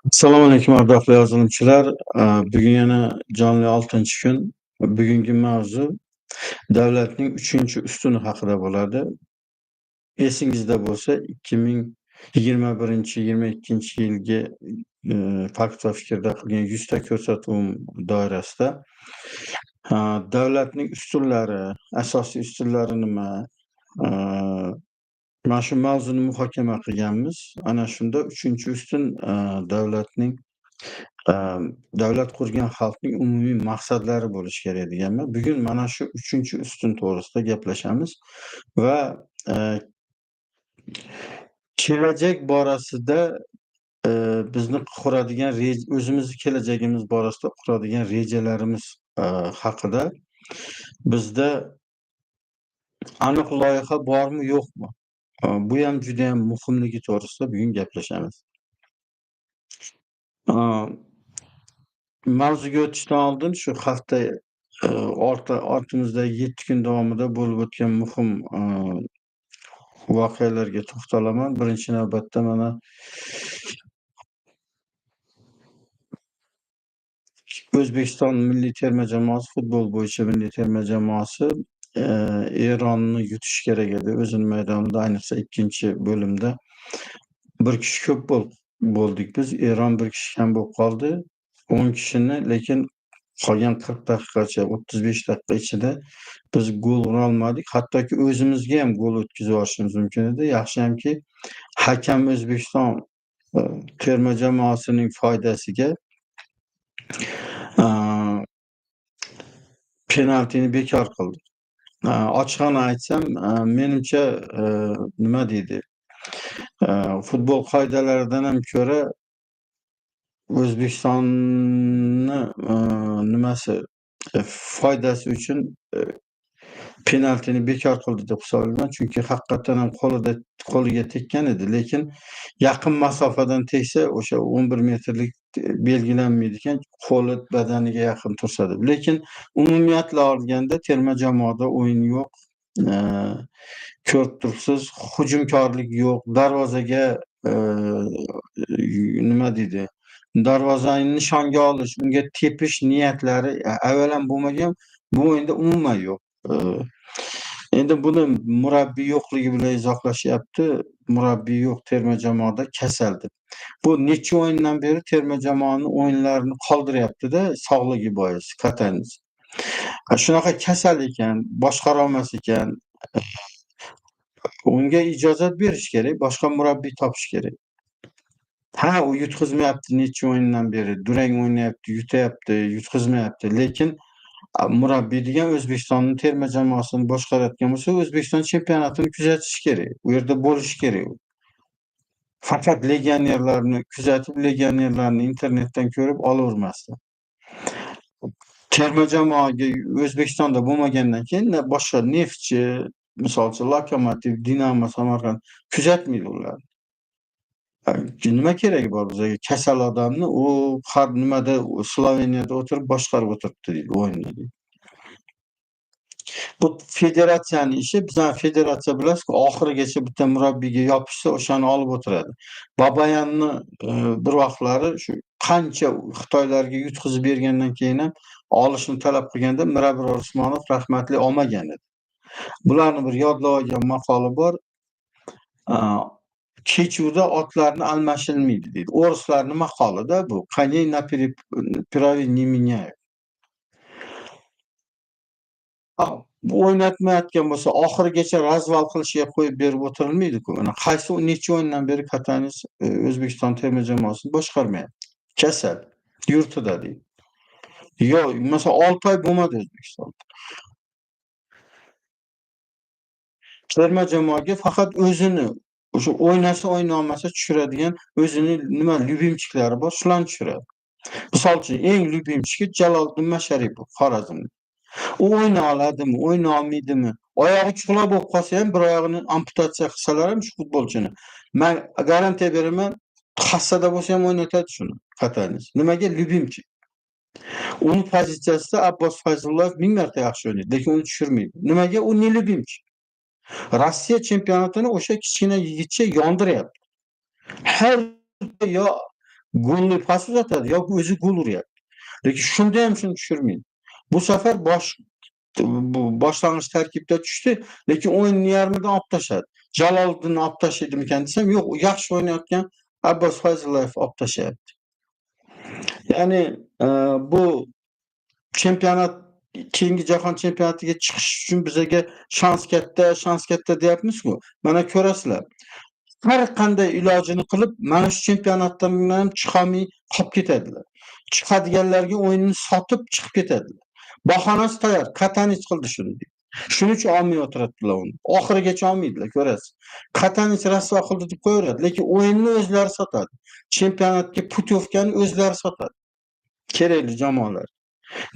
Assalomu alaykum ardoqli yozuvchilar. Bugun yana jonli 6-kun. Bugungi mavzu davlatning 3-ustuni haqida bo'ladi. Esingizda bo'lsa, 2021-22 yilgi Fakt va fikrda qilgan 100 ta ko'rsatuvim doirasida davlatning ustunlari, asosiy ustunlari nima? Mana shu mavzuni muhokama qilganmiz. Ana shunda 3-ustun davlatning davlat qurgan xalqning umumiy maqsadlari bo'lishi kerak deganman. Bugun mana shu 3-ustun to'g'risida gaplashamiz va kelajak borasida bizni quradigan o'zimizni kelajagimiz borasida quradigan rejalarimiz haqida bizda aniq loyiha bormi, yo'qmi? Bu ham juda ham muhimligi to'g'risida bugun gaplashamiz. Mavzuga o'tishdan oldin shu hafta ortimizdagi 7 kun davomida bo'lib o'tgan muhim voqealarga to'xtalaman. Birinchi navbatda mana O'zbekiston milliy terma jamoasi, futbol bo'yicha milliy terma jamoasi Eronni yutish kerak edi. O'zini maydonida, ayniqsa 2-bo'limda bir kishi ko'p bo'ldik biz. Eron bir kishi kam bo'lib qoldi. 10 kishini, lekin qolgan 40 daqiqacha, 35 daqiqa ichida biz gol ura olmadik. Hattoki o'zimizga ham gol o'tkazib yuborishimiz mumkin edi. Yaxshiyamki, hakam O'zbekiston terma jamoasining foydasiga penaltini bekor qildi. Ochiqona aytsam, menimcha, nima deydi, futbol qoidalaridan ham ko'ra O'zbekistonni nimasi foydasi uchun penaltini bekor qildi deb hisoblayman. Chunki haqiqatdan ham qo'liga tekkan edi, lekin yaqin masofadan tegsa o'sha 11 metrlik belgilanmaydi ekan, qo'li badaniga yaqin tursa deb. Lekin umumiyatla olganda terma jamoada o'yin yo'q. Ko'rib turibsiz, hujumkorlik yo'q, darvozaga nima deydi, darvozani nishonga olish, unga tepish niyatlari avval ham bo'lmagan, bu o'yinda umuman yo'q. Endi buni murabbiy yo'qligi bilan izohlashyapti. Murabbiy yo'q terma jamoada, kasal deb. Bu necha o'yindan beri terma jamoani o'yinlarini qoldiryapti-da, sog'ligi bois Katanis. Shunaqa kasal ekan, boshqara olmas ekan. Unga ijozat berish kerak, boshqa murabbiy topish kerak. Ha, u yutqizmayapti necha o'yindan beri, durang o'ynayapti, yutayapti, yutqizmayapti. Lekin murabbiy degan O'zbekistonning terma jamoasini boshqarayotgan bo'lsa, O'zbekiston chempionatini kuzatish kerak. U yerda bo'lishi kerak u. Faqat legionerlarni kuzatib, legionerlarni internetdan ko'rib olavermasdan. Terma jamoaga O'zbekistonda bo'lmagandan keyin boshqa Neftchi, misol uchun Lokomotiv, Dinamo Samarqand kuzatmaydi ularni. Nima keragi bor bizga kasal odamni, u har nimada Sloveniyada o'tirib boshqarib o'tiribdi deydi o'yinni deydi. Bu federatsiyaning ishi. Bizning federatsiya bilasizku, oxirigacha bitta murabbiyga yopishsa o'shani olib o'tiradi. Babayanni bir vaqtlari shu qancha xitoylarga yutqizib bergandan keyin ham olishni talab qilganda Mirabror Usmonov rahmatli olmagan edi. Bularni bir yodlab olgan maqoli bor. Kechuvda otlarni almashilmaydi deydi. O'rislarning maqolida bu. Коней на переправе не меняют. Bu o'ynatmayotgan bo'lsa, oxirigacha razval qilishiga qo'yib berib o'tirilmaydi-ku. Mana qaysi necha o'yindan beri Katanis O'zbekiston terma jamoasini boshqarmayapti. Kasal, yurtida deydi. Yo, masalan, 6 oy bo'lmadi O'zbekistonda. Terma jamoaga faqat o'zini o'sha o'ynasa o'ynolmasa tushiradigan o'zini nima lyubimchiklari bor, shularni tushiradi. Misol uchun, eng lyubimchiki Jaloliddin Masharipov, Xorazmda. U o'yna oladimi, o'yna olmaydimi? Oyog'i cho'la bo'lib qolsa ham, bir oyog'ini amputatsiya qilsalar ham shu futbolchini. Men garantiya beraman, hassada bo'lsa ham o'ynatadi shuni Katanis. Nimaga? Lyubimchik. Uni pozitsiyasida Abbos Fayzullayev 1000 marta yaxshi o'ynaydi, lekin uni tushirmaydi. Nimaga? U ne lyubimchik. Rossiya chempionatini o'sha kichkina yigitcha yondiryapti. Har yo Golli pas uzatadi yoki o'zi gol uryapti. Lekin shunda ham shuni tushirmaydi. Bu safar bu boshlang'ich tarkibda tushdi, lekin o'yinni yarmidan olib tashladi. Jaloliddinni olib tashlaydimikan desam, yo'q, yaxshi o'ynayotgan Abbos Fayzullayev olib tashlayapti. Ya'ni bu chempionat, keyingi jahon chempionatiga chiqish uchun bizaga shans katta, shans katta deyapmiz-ku. Mana ko'rasizlar. Har qanday ilojini qilib, mana shu chempionatdan ham chiqolmay qolib ketadilar. Chiqadiganlarga o'yinni sotib chiqib ketadilar. Bahonasi tayyor, Katanich qildi shuni deydi. Shuning uchun olmay o'tiradilar uni. Oxirigacha olmaydilar, ko'rasiz. Katanich rasvo qildi deb qo'yaveradi, lekin o'yinni o'zlari sotadi. Chempionatga putyovkani o'zlari sotadi. Kerakli jamoalar.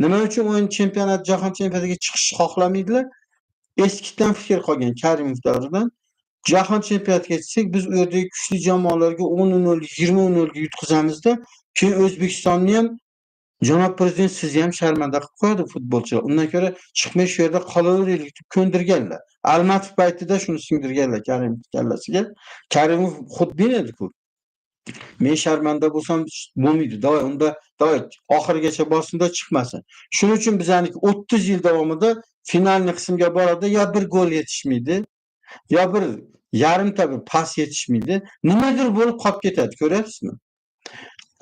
Nima uchun o'yin chempionat, jahon chempionatiga chiqishni xohlamaydilar? Eskidan fikr qolgan Karimov davridan. Jahon chempionatiga chiqsak, biz u yerdagi kuchli jamoalarga 10-0, 20-0 ga yutqizamizda, keyin O'zbekistonni ham janob prezident sizni ham sharmanda qilib qo'yadi futbolchilar. Undan ko'ra chiqmay shu yerda qolaveraylik deb ko'ndirganlar. Almatov paytida shuni singdirganlar Karimov kallasiga. Karimov xudbin edi-ku. Men sharmanda bo'lsam bo'lmaydi. Давай unda, давай oxirigacha borsin-da, chiqmasin. Shuning uchun bizaniki 30 yil davomida finalni qismga boradi, yo bir gol yetishmaydi, yo bir yarimta bir pas yetishmaydi. Nimadir bo'lib qolib ketadi, ko'ryapsizmi?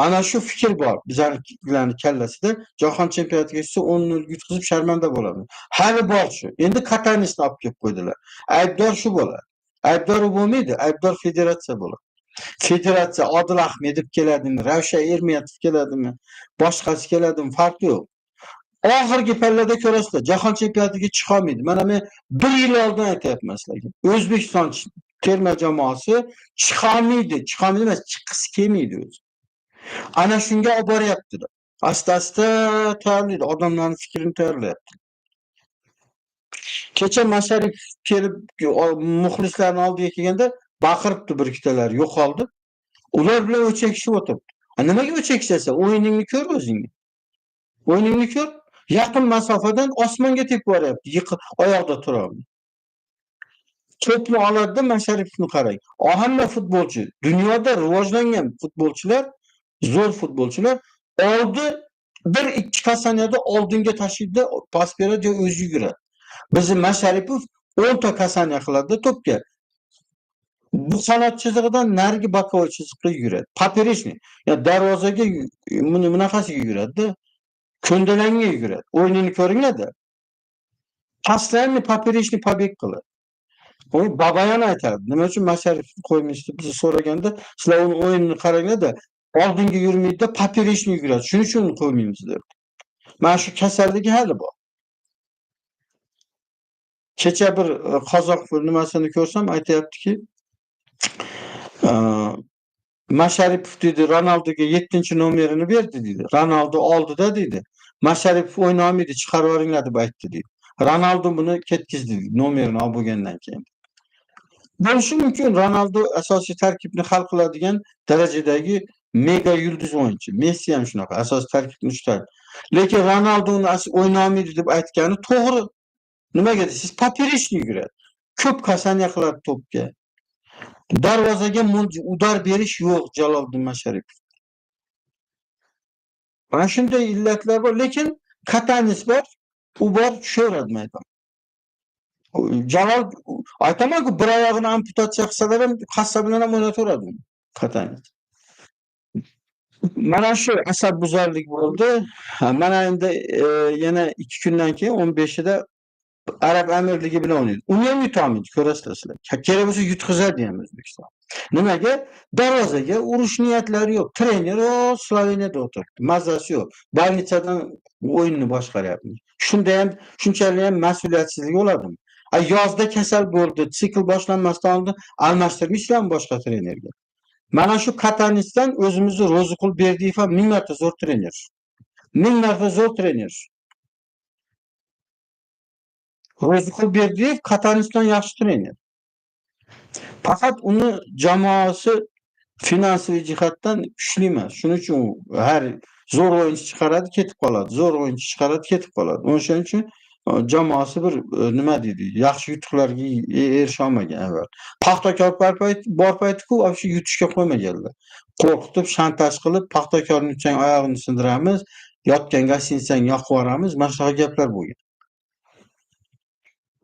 Ana shu fikr bor bizanikilarning kallasida. Jahon chempionatiga chiqsa 10-0 yutqizib sharmanda bo'lamiz. Hali bor shu. Endi Katanisni olib kelib qo'ydilar. Aybdor shu bo'ladi. Aybdor u bo'lmaydi, aybdor federatsiya bo'ladi. Federatsiya Odil Ahmedov keladimi, Ravshan Ermatov keladimi, boshqasi keladimi, farqi yo'q. Oxirgi pallada ko'rasizlar, jahon chempionatiga chiqa olmaydi. Mana men bir yil oldin aytyapman sizlarga. O'zbekiston terma jamoasi chiqa olmaydi, chiqa olmaydi emas, chiqqisi kelmaydi o'zi. Ana shunga olib boryaptilar. Asta-asta tayyorlaydi, odamlarning fikrini tayyorlayapti. Kecha Masharipov kelib muxlislarning oldiga kelganda baqiribdi bir ikkitalar, yo'qoldi. Ular bilan o'chakishib o'tiribdi. Nimaga o'chakishasan? O'yiningni ko'r o'zingni. O'yiningni ko'r. Yaqin masofadan osmonga tepib yuboryapti, yiqib oyoqda tura olmay. To'pni oladida Masharipovni qarang. Hamma futbolchi, dunyoda rivojlangan futbolchilar, zo'r futbolchilar oldi 1-2 касания da oldinga tashlaydi, pas beradi yo o'zi yuguradi. Bizni Masharipov 10 ta касания qiladi to'pga. Bu qanot chizig'idan narigi боковой chiziqqa yuguradi. Поперечный. Ya darvozaga buni bunaqasiga yuguradi-da. Ko'ndalangga yuguradi. O'yinini ko'ringlar-da. Постоянный поперечный побег qiladi. U Babayan aytadi. Nima uchun Masharipovni qo'ymaysiz deb bizni so'raganda, sizlar uni o'yinini qaranglar-da, oldinga yurmaydi-da, поперечный yuguradi. Shuning uchun uni qo'ymaymiz derdi. Mana shu kasalligi hali bor. Kecha bir qozoq bir nimasini ko'rsam aytyaptiki, Masharipov deydi, Ronaldoga 7-nomerini berdi deydi. Ronaldo oldida deydi. Masharipov o'ynolmaydi, chiqarib yuboringlar deb aytdi deydi. Ronaldo buni ketkizdi deydi, nomerini olib bo'lgandan keyin. Bo'lishi mumkin. Ronaldo asosiy tarkibni hal qiladigan darajadagi mega yulduz o'yinchi. Messi ham shunaqa, asosiy tarkibni tutadi. Lekin Ronaldo uni o'ynolmaydi deb aytgani to'g'ri. Nimaga desangiz, поперечный yuguradi. Ko'p касания qiladi to'pga. Darvozaga удар berish yo'q Jaloliddin Masharipov. Mana shunday illatlar bor, lekin Katanis bor, u bor tushaveradi maydon. Jalol aytaman-ku, bir oyog'ini amputatsiya qilsalar ham hassa bilan ham o'ynataveradi uni Katanis. Mana shu asabbuzarlik bo'ldi. Ha, mana endi yana 2 kundan keyin 15ida Arab Amirligi bilan o'ynaydi. Uni ham yutolmaydi, ko'rasizlar sizlar. Kerak bo'lsa yutqizadi ham O'zbekiston. Nimaga? Darvozaga urush niyatlari yo'q. Trener o Sloveniyada o'tiribdi. Mazasi yo'q. Больница dan o'yinni boshqaryapti. Shunda ham shunchalik ham mas'uliyatsizlik bo'ladimi? A yozda kasal bo'ldi, sikl boshlanmasdan oldin almashtirmaysizlarmi boshqa trenerga? Mana shu Katanisdan o'zimizni Ro'ziqul Berdiyev ham 1000 marta zo'r trener. 1000 marta zo'r trener. Ro'ziqul Berdiyev Katanisdan yaxshi trener. Faqat uni jamoasi finansiy jihatdan kuchli emas. Shuning uchun u har zo'r o'yinchi chiqaradi, ketib qoladi. Zo'r o'yinchi chiqaradi, ketib qoladi. O'shaning uchun Jamoasi bir nima deydi, yaxshi yutuqlarga erisha olmagan avval. Paxtakor bor payti-ku вообще yutishga qo'ymaganlar. Qo'rqitib, shantaj qilib, Paxtakorni yutsang oyog'ini sindiramiz, yotgan gostinitsangni yoqib yuboramiz, mana shunaqa gaplar bo'lgan.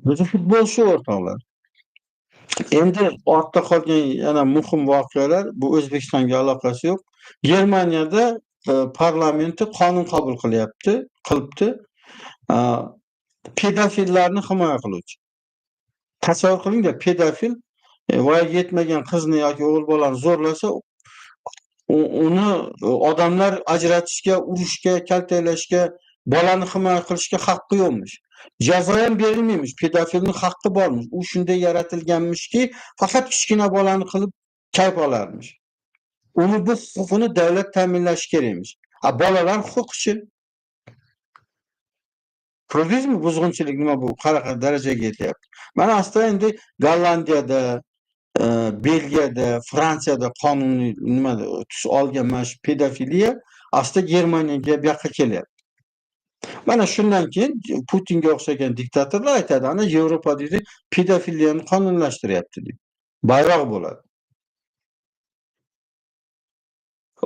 Bizni futbol shu, o'rtoqlar. Endi ortda qolgan yana muhim voqealar, bu O'zbekistonga aloqasi yo'q. Germaniyada parlamenti qonun qabul qilyapti, qilibdi. Pedofillarni himoya qiluvchi. Tasavvur qilingda, pedofil voyaga yetmagan qizni yoki o'g'il bolani zo'rlasa, uni odamlar ajratishga, urishga, kaltaklashga, bolani himoya qilishga haqqi yo'qmish. Jazo ham berilmaymish. Pedofilning haqqi bormish. U shunday yaratilganmishki, faqat kichkina bolani qilib kayf olarmish. Uni bu huquqini davlat ta'minlashi kerakmish. A bolalar huquqichi? Ko'rdingizmi, buzg'unchilik nima, bu qanaqa darajaga yetyapti? Mana asta endi Gollandiyada, Belgiyada, Fransiyada qonuniy nima tus olgan mana shu pedofiliya asta Germaniyaga, bu yoqqa kelyapti. Mana shundan keyin Putinga o'xshagan diktatorlar aytadi, ana Yevropa deydi, pedofiliyani qonunlashtiryapti deydi. Bayroq bo'ladi.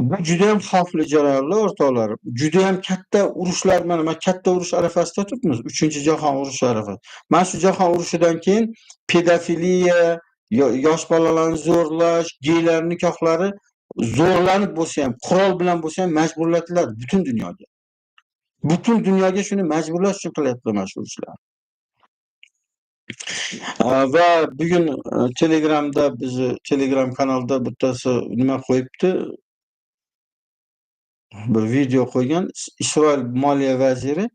Bu judayam xavfli jarayonlar, o'rtoqlar. Judayam katta urushlar, mana katta urush arafasida turibmiz. 3-jahon urushi arafasida. Mana shu jahon urushidan keyin pedofiliya, yosh bolalarni zo'rlash, geylar nikohlari zo'rlanib bo'lsa ham, qurol bilan bo'lsa ham majburlatiladi butun dunyoga. Butun dunyoga shuni majburlash uchun qilyaptilar mana shu urushlarni. Va bugun Telegramda, bizni Telegram kanalda bittasi nima qo'yibdi? Bir video qo'ygan. Isroil moliya vaziri,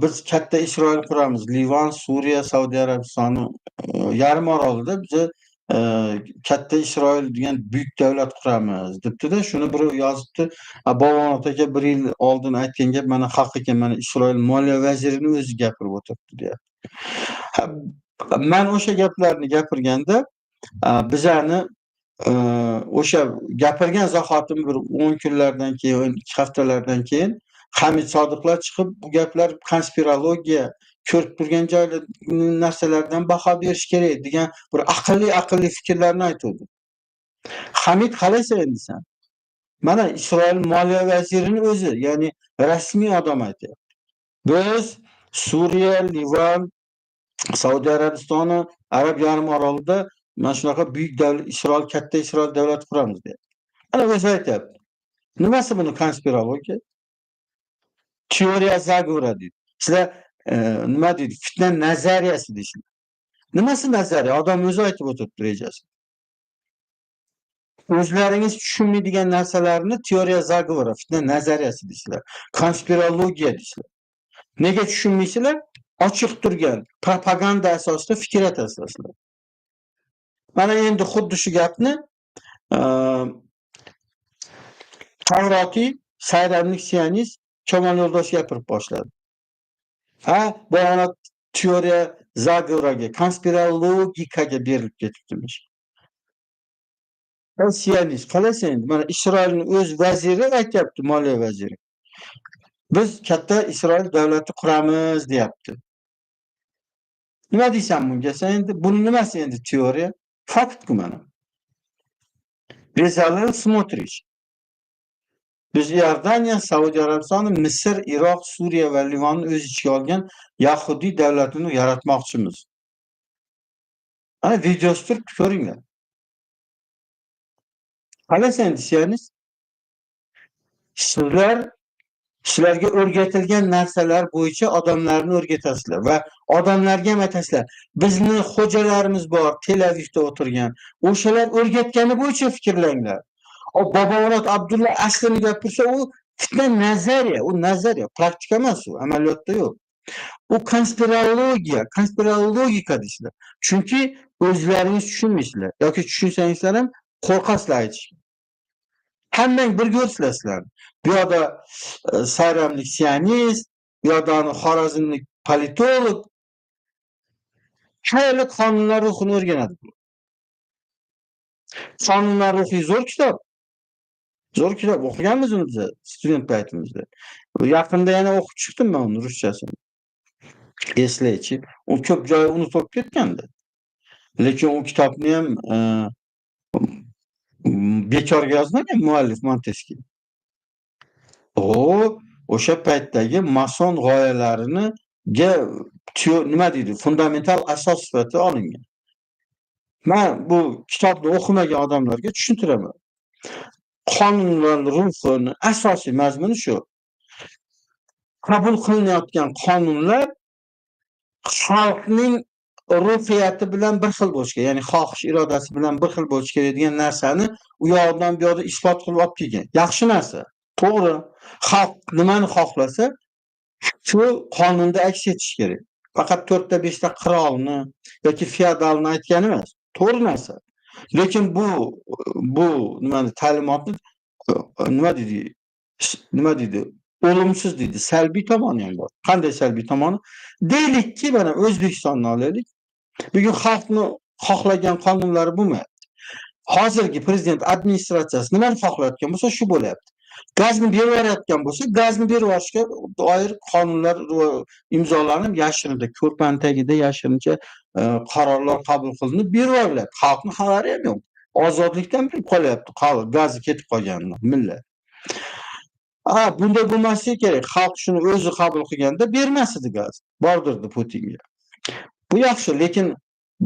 biz katta Isroil quramiz. Livan, Suriya, Saudiya Arabistoni yarim orolida biza katta Isroil degan buyuk davlat quramiz debdi-da, shuni birov yozibdi. Bobomurod aka bir yil oldin aytgan gap mana haq ekan, mana Isroil moliya vazirini o'zi gapirib o'tiribdi deyapti. Man o'sha gaplarni gapirganda, bizani o'sha gapirgan zahotim bir 10 kunlardan keyin, 2 haftalardan keyin Hamid Sodiqlar chiqib, bu gaplar konspirologiya, ko'rib turgan joylar narsalardan baho berish kerak degan bir aqlli fikrlarni aytuvdi. Hamid, qalaysan endi sen? Mana Isroil moliya vazirini o'zi, ya'ni rasmiy odam aytyapti. Biz Suriya, Livan, Saudiya Arabistoni, Arab yarim orolida mana shunaqa buyuk davlat Isroil, katta Isroil davlati quramiz deyapti. Mana o'zi aytyapti. Nimasi buni konspirologiya? Теория заговора deydi. Sizlar nima deydi? Fitna nazariyasi deysizlar. Nimasi nazariya? Odam o'zi aytib o'tiribdi rejasini. O'zlaringiz tushunmaydigan narsalarni теория заговора, fitna nazariyasi deysizlar. Konspirologiya deysizlar. Nega tushunmaysizlar? Ochiq turgan propaganda asosida fikr aytasizlar sizlar. Mana endi xuddi shu gapni Tavrotiy sayramlik sionist Kamol Yo'ldosh gapirib boshladi. Ha, bu ana теория заговора ga, konspirologikaga berilib ketibdimish. Sionist, qalaysan endi? Mana Isroilning o'z vaziri aytyapti, moliya vaziri. Biz katta Isroil davlati quramiz deyapti. Nima deysan bunga sen endi? Buni nimasi endi teoriya? Fakt-ku mana. Bezalel Smotrich. Biz Iordaniya, Saudiya Arabistoni, Misr, Iroq, Suriya va Livanni o'z ichiga olgan Yahudiy davlatini yaratmoqchimiz. Ana videosi turibdi, ko'ringlar. Qalaysan endi sionist? Sizlar sizlarga o'rgatilgan narsalar bo'yicha odamlarni o'rgatasizlar va odamlarga ham aytasizlar. Bizni xo'jalarimiz bor Tel Avivda o'tirgan. O'shalar o'rgatgani bo'yicha fikrlanglar. O Bobomurod Abdulla aslini gapirsa, u fitna nazariya, u nazariya, praktika emas u, amaliyotda yo'q. U konspirologiya, konspirologika deysizlar. Chunki o'zlaringiz tushunmaysizlar yoki tushunsangizlar ham qo'rqasizlar aytishga. Hammang birga o'rsizlar sizlarni. Bu yoqda sayramlik sionist, bu yoqda Xorazmlik politolog. Qayerda qonunlar ruhini o'rganadi bu? Qonunlar ruhi zo'r kitob. Zo'r kitob, o'qiganmiz uni biz student paytimizda. Yaqinda yana o'qib chiqdim men uni ruschasini. Eslaychi. U ko'p joyi unutib ketgandi. Lekin u kitobni ham bekorga yozmagan muallif Monteskye. U o'sha paytdagi mason g'oyalarini nima deydi, fundamental asos sifatida olingan. Men bu kitobni o'qimagan odamlarga tushuntiraman. Qonunlar ruhini asosiy mazmuni shu. Qabul qilinayotgan qonunlar xalqning ruhiyati bilan bir xil bo'lishi kerak, ya'ni xohish irodasi bilan bir xil bo'lishi kerak degan narsani u yoqdan bu yoqda isbot qilib olib kelgan. Yaxshi narsa. To'g'ri. Xalq nimani xohlasa, shu qonunda aks etishi kerak. Faqat 4 ta 5 ta qirolni yoki feodalni aytgani emas. To'g'ri narsa. Lekin bu nimani ta'limotni nima deydi? Nima deydi? O'limsiz deydi. Salbiy tomoni ham bor. Qanday salbiy tomoni? Deylikki, mana O'zbekistonni olaylik. Bugun xalqni xohlagan qonunlari bo'lmayapti. Hozirgi prezident administratsiyasi nimani xohlayotgan bo'lsa, shu bo'lyapti. Gazni berib yuborayotgan bo'lsa, gazni berib yuborishga doir qonunlar imzolanib, yashirinda, ko'rpani tagida yashirincha qarorlar qabul qilinib berib yuborilyapti. Xalqning xabari ham yo'q. Ozodlikdan bilib qolyapti, gazi ketib qolganini millat. Ha, bunday bo'lmasligi kerak. Xalq shuni o'zi qabul qilganda bermas edi gaz. Bordirdi Putinga. Bu yaxshi, lekin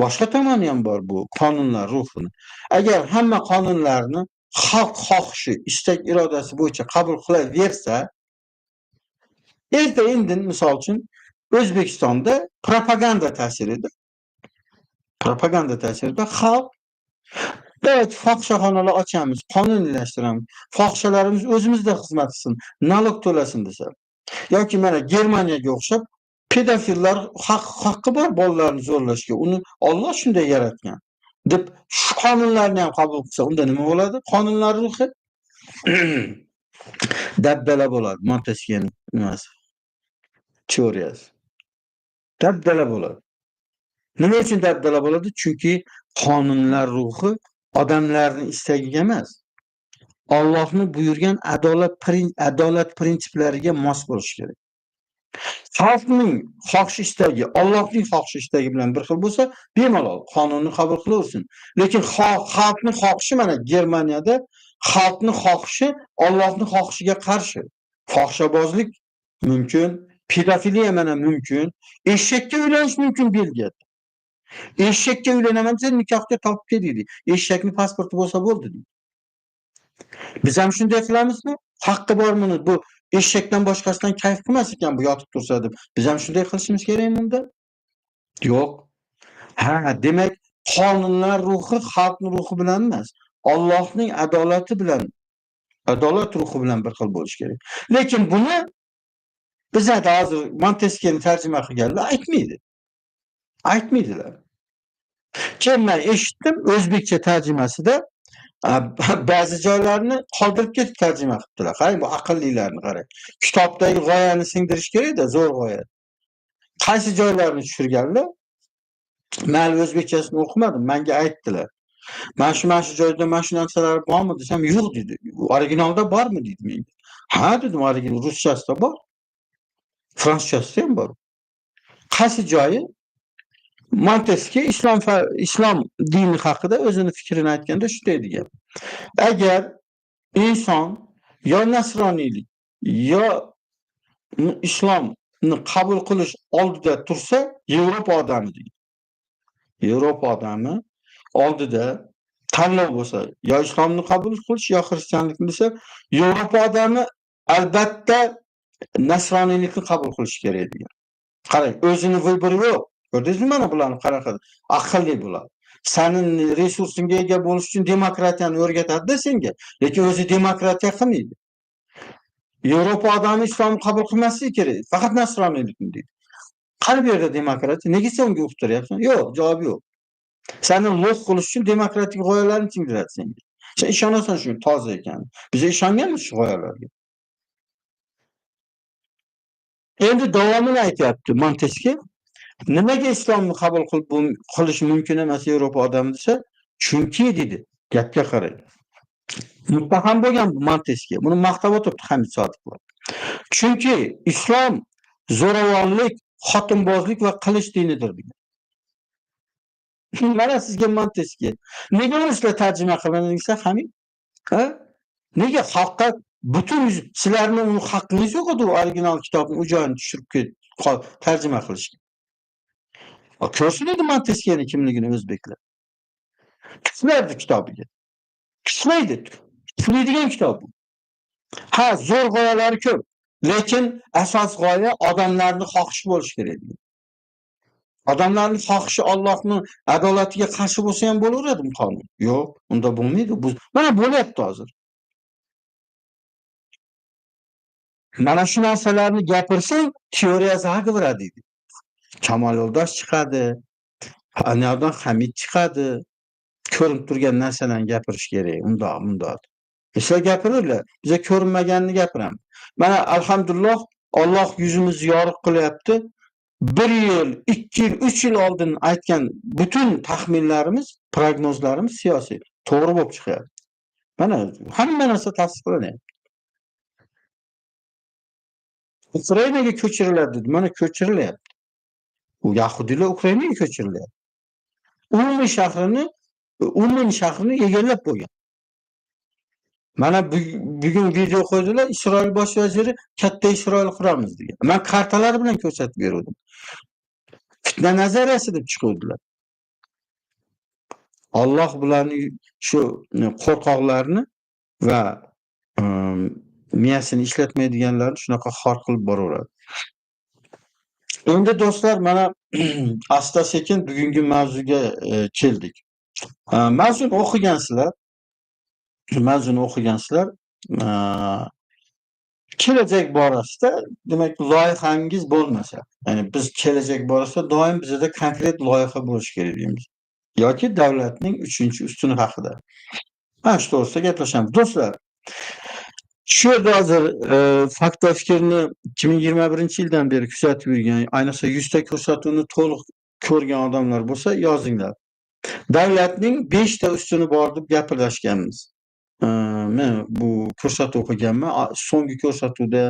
boshqa tomoni ham bor bu qonunlar ruhini. Agar hamma qonunlarni xalq xohishi, istak irodasi bo'yicha qabul qilaversa, erta indin misol uchun O'zbekistonda propaganda ta'sirida xalq evet, fohishaxonalar ochamiz, qonuniylashtiramiz, fohishalarimiz o'zimizda xizmat qilsin, nalog to'lasin desa, yoki mana Germaniyaga o'xshab pedofillar haqqi bor bolalarni zo'rlashga, uni Alloh shunday yaratgan deb shu qonunlarni ham qabul qilsa, unda nima bo'ladi? Qonunlar ruhi dabdala bo'ladi. Monteskyening nimasi? Teoriyasi. Dabdala bo'ladi. Nima uchun dabdala bo'ladi? Chunki qonunlar ruhi odamlarning istagiga emas, Allohning buyurgan adolat prinsiplariga mos bo'lishi kerak. Xalqning xohish istagi Allohning xohish istagi bilan bir xil bo'lsa, bemalol qonunni qabul qilaversin. Lekin xalqning xohishi mana Germaniyada xalqning xohishi Allohning xohishiga qarshi. Fohishabozlik mumkin, pedofiliya mana mumkin, eshakka uylanish mumkin Belgiyada. Eshakka uylanaman desa nikohga topib kel deydi. Eshakning pasporti bo'lsa bo'ldi deydi. Biz ham shunday qilamizmi? Haqqi bormi bu eshakdan boshqasidan kayf qilmas ekan bu yotib tursa deb. Biz ham shunday qilishimiz kerakmi unda? Yo'q. Ha, demak, qonunlar ruhi xalqning ruhi bilan emas, Allohning adolati bilan, adolat ruhi bilan bir xil bo'lishi kerak. Lekin buni bizada hozir Monteskiyeni tarjima qilganlar aytmaydi. Aytmaydilar. Keyin men eshitdim, o'zbekcha tarjimasida ba'zi joylarni qoldirib ketib tarjima qilibdilar. Qarang, bu aqllilarni qarang. Kitobdagi g'oyani singdirish kerak-da, zo'r g'oya. Qaysi joylarni tushirganlar? Men o'zbekchasini o'qimadim, menga aytdilar. Mana shu joyda mana shu narsalar bormi desam, yo'q dedi. Originalda bormi dedi menga. Ha dedim, original ruschasida bor. Fransuschasida ham bor. Qaysi joyi? Monteskye islom dini haqida o'zini fikrini aytganda shunday degan. Agar inson yo nasroniylik yo islomni qabul qilish oldida tursa, Yevropa odami degan. Yevropa odami oldida tanlov bo'lsa, yo islomni qabul qilish, yo xristianlikni desa, Yevropa odami albatta nasroniylikni qabul qilish kerak degan. Qarang, o'zini vыборi yo'q. Ko'rdingizmi mana bularni qanaqa aqlli bular. Sening resursingga ega bo'lish uchun demokratiyani o'rgatadi-da senga, lekin o'zi demokratiya qilmaydi. Yevropa odami islomni qabul qilmasligi kerak, faqat nasroniylikni deydi. Qani bu yerda demokratiya? Nega sen unga uqtiryapsan? Yo'q, javob yo'q. Seni lo'q qilish uchun demokratik g'oyalarni singdiradi senga. Sen ishonasan shu toza ekan. Biz ishonganmiz shu g'oyalarga. Endi davomini aytyapti Monteskye. Nimaga islomni qabul qilish mumkin emas Yevropa odami desa, chunki dedi, gapga qarang. Muttaham bo'lgan bu Monteskye. Buni maqtab o'tiribdi Hamid Sodiqov. Chunki islom zo'ravonlik, xotinbozlik va qilich dinidir degan. Mana sizga Monteskye. Nega uni sizlar tarjima qilmadingizlar, Hamid? Ha? Nega xalqqa butun sizlarni uni haqqingiz yo'q edi u original kitobni u joyini tushirib tarjima qilishga. Ko'rsin edi Monteskyeni kimligini o'zbeklar. Tuflardi kitobiga. Tuflaydi. Tuflaydigan kitob bu. Ha, zo'r g'oyalari ko'p. Lekin asos g'oya odamlarni xohishi bo'lishi kerak degan. Odamlarning xohishi Allohning adolatiga qarshi bo'lsa ham bo'laveradimi qonun? Yo'q, unda bo'lmaydi. Bu mana bo'lyapti hozir. Mana shu narsalarni gapirsang, teoriya заговора deydi. Kamol Yo'ldosh chiqadi, Anardan Hamid chiqadi. Ko'rinib turgan narsalarni gapirish kerak, undoq, bundoq. Sizlar gapiringlar, biza ko'rinmaganini gapiramiz. Mana alhamdulillah Alloh yuzimizni yorug' qilyapti. 1 yil, 2 yil, 3 yil oldin aytgan butun taxminlarimiz, prognozlarimiz siyosiy to'g'ri bo'lib chiqyapti. Mana hamma narsa tasdiqlanyapti. Ukrainaga ko'chiriladi dedi. Mana ko'chirilyapti. U yahudiylar Ukrainaga ko'chirilyapti. Umin shahrini egallab qo'ygan. Mana bugun video qo'ydilar, Isroil bosh vaziri katta Isroil quramiz degan. Men kartalar bilan ko'rsatib berdim. Fitna nazariyasi deb chiquvdilar. Alloh bularni shu qo'rqoqlarni va miyasini ishlatmaydiganlarni shunaqa xor qilib boraveradi. Endi do'stlar, mana asta-sekin bugungi mavzuga keldik. Mavzuni o'qigansizlar. Mavzuni o'qigansizlar. Kelajak borasida, demak, loyihangiz bo'lmasa, ya'ni biz kelajak borasida doim bizda konkret loyiha bo'lishi kerak deymiz. Yoki davlatning 3-ustuni haqida. Mana shu to'g'risida gaplashamiz. Do'stlar, shu yerda hozir Fakt va fikrni 2021-yildan beri kuzatib yurgan, ayniqsa 100 ta ko'rsatuvni to'liq ko'rgan odamlar bo'lsa, yozinglar. Davlatning 5 ta ustuni bor deb gaplashganmiz. Men bu ko'rsatuv qilganman. So'nggi ko'rsatuvda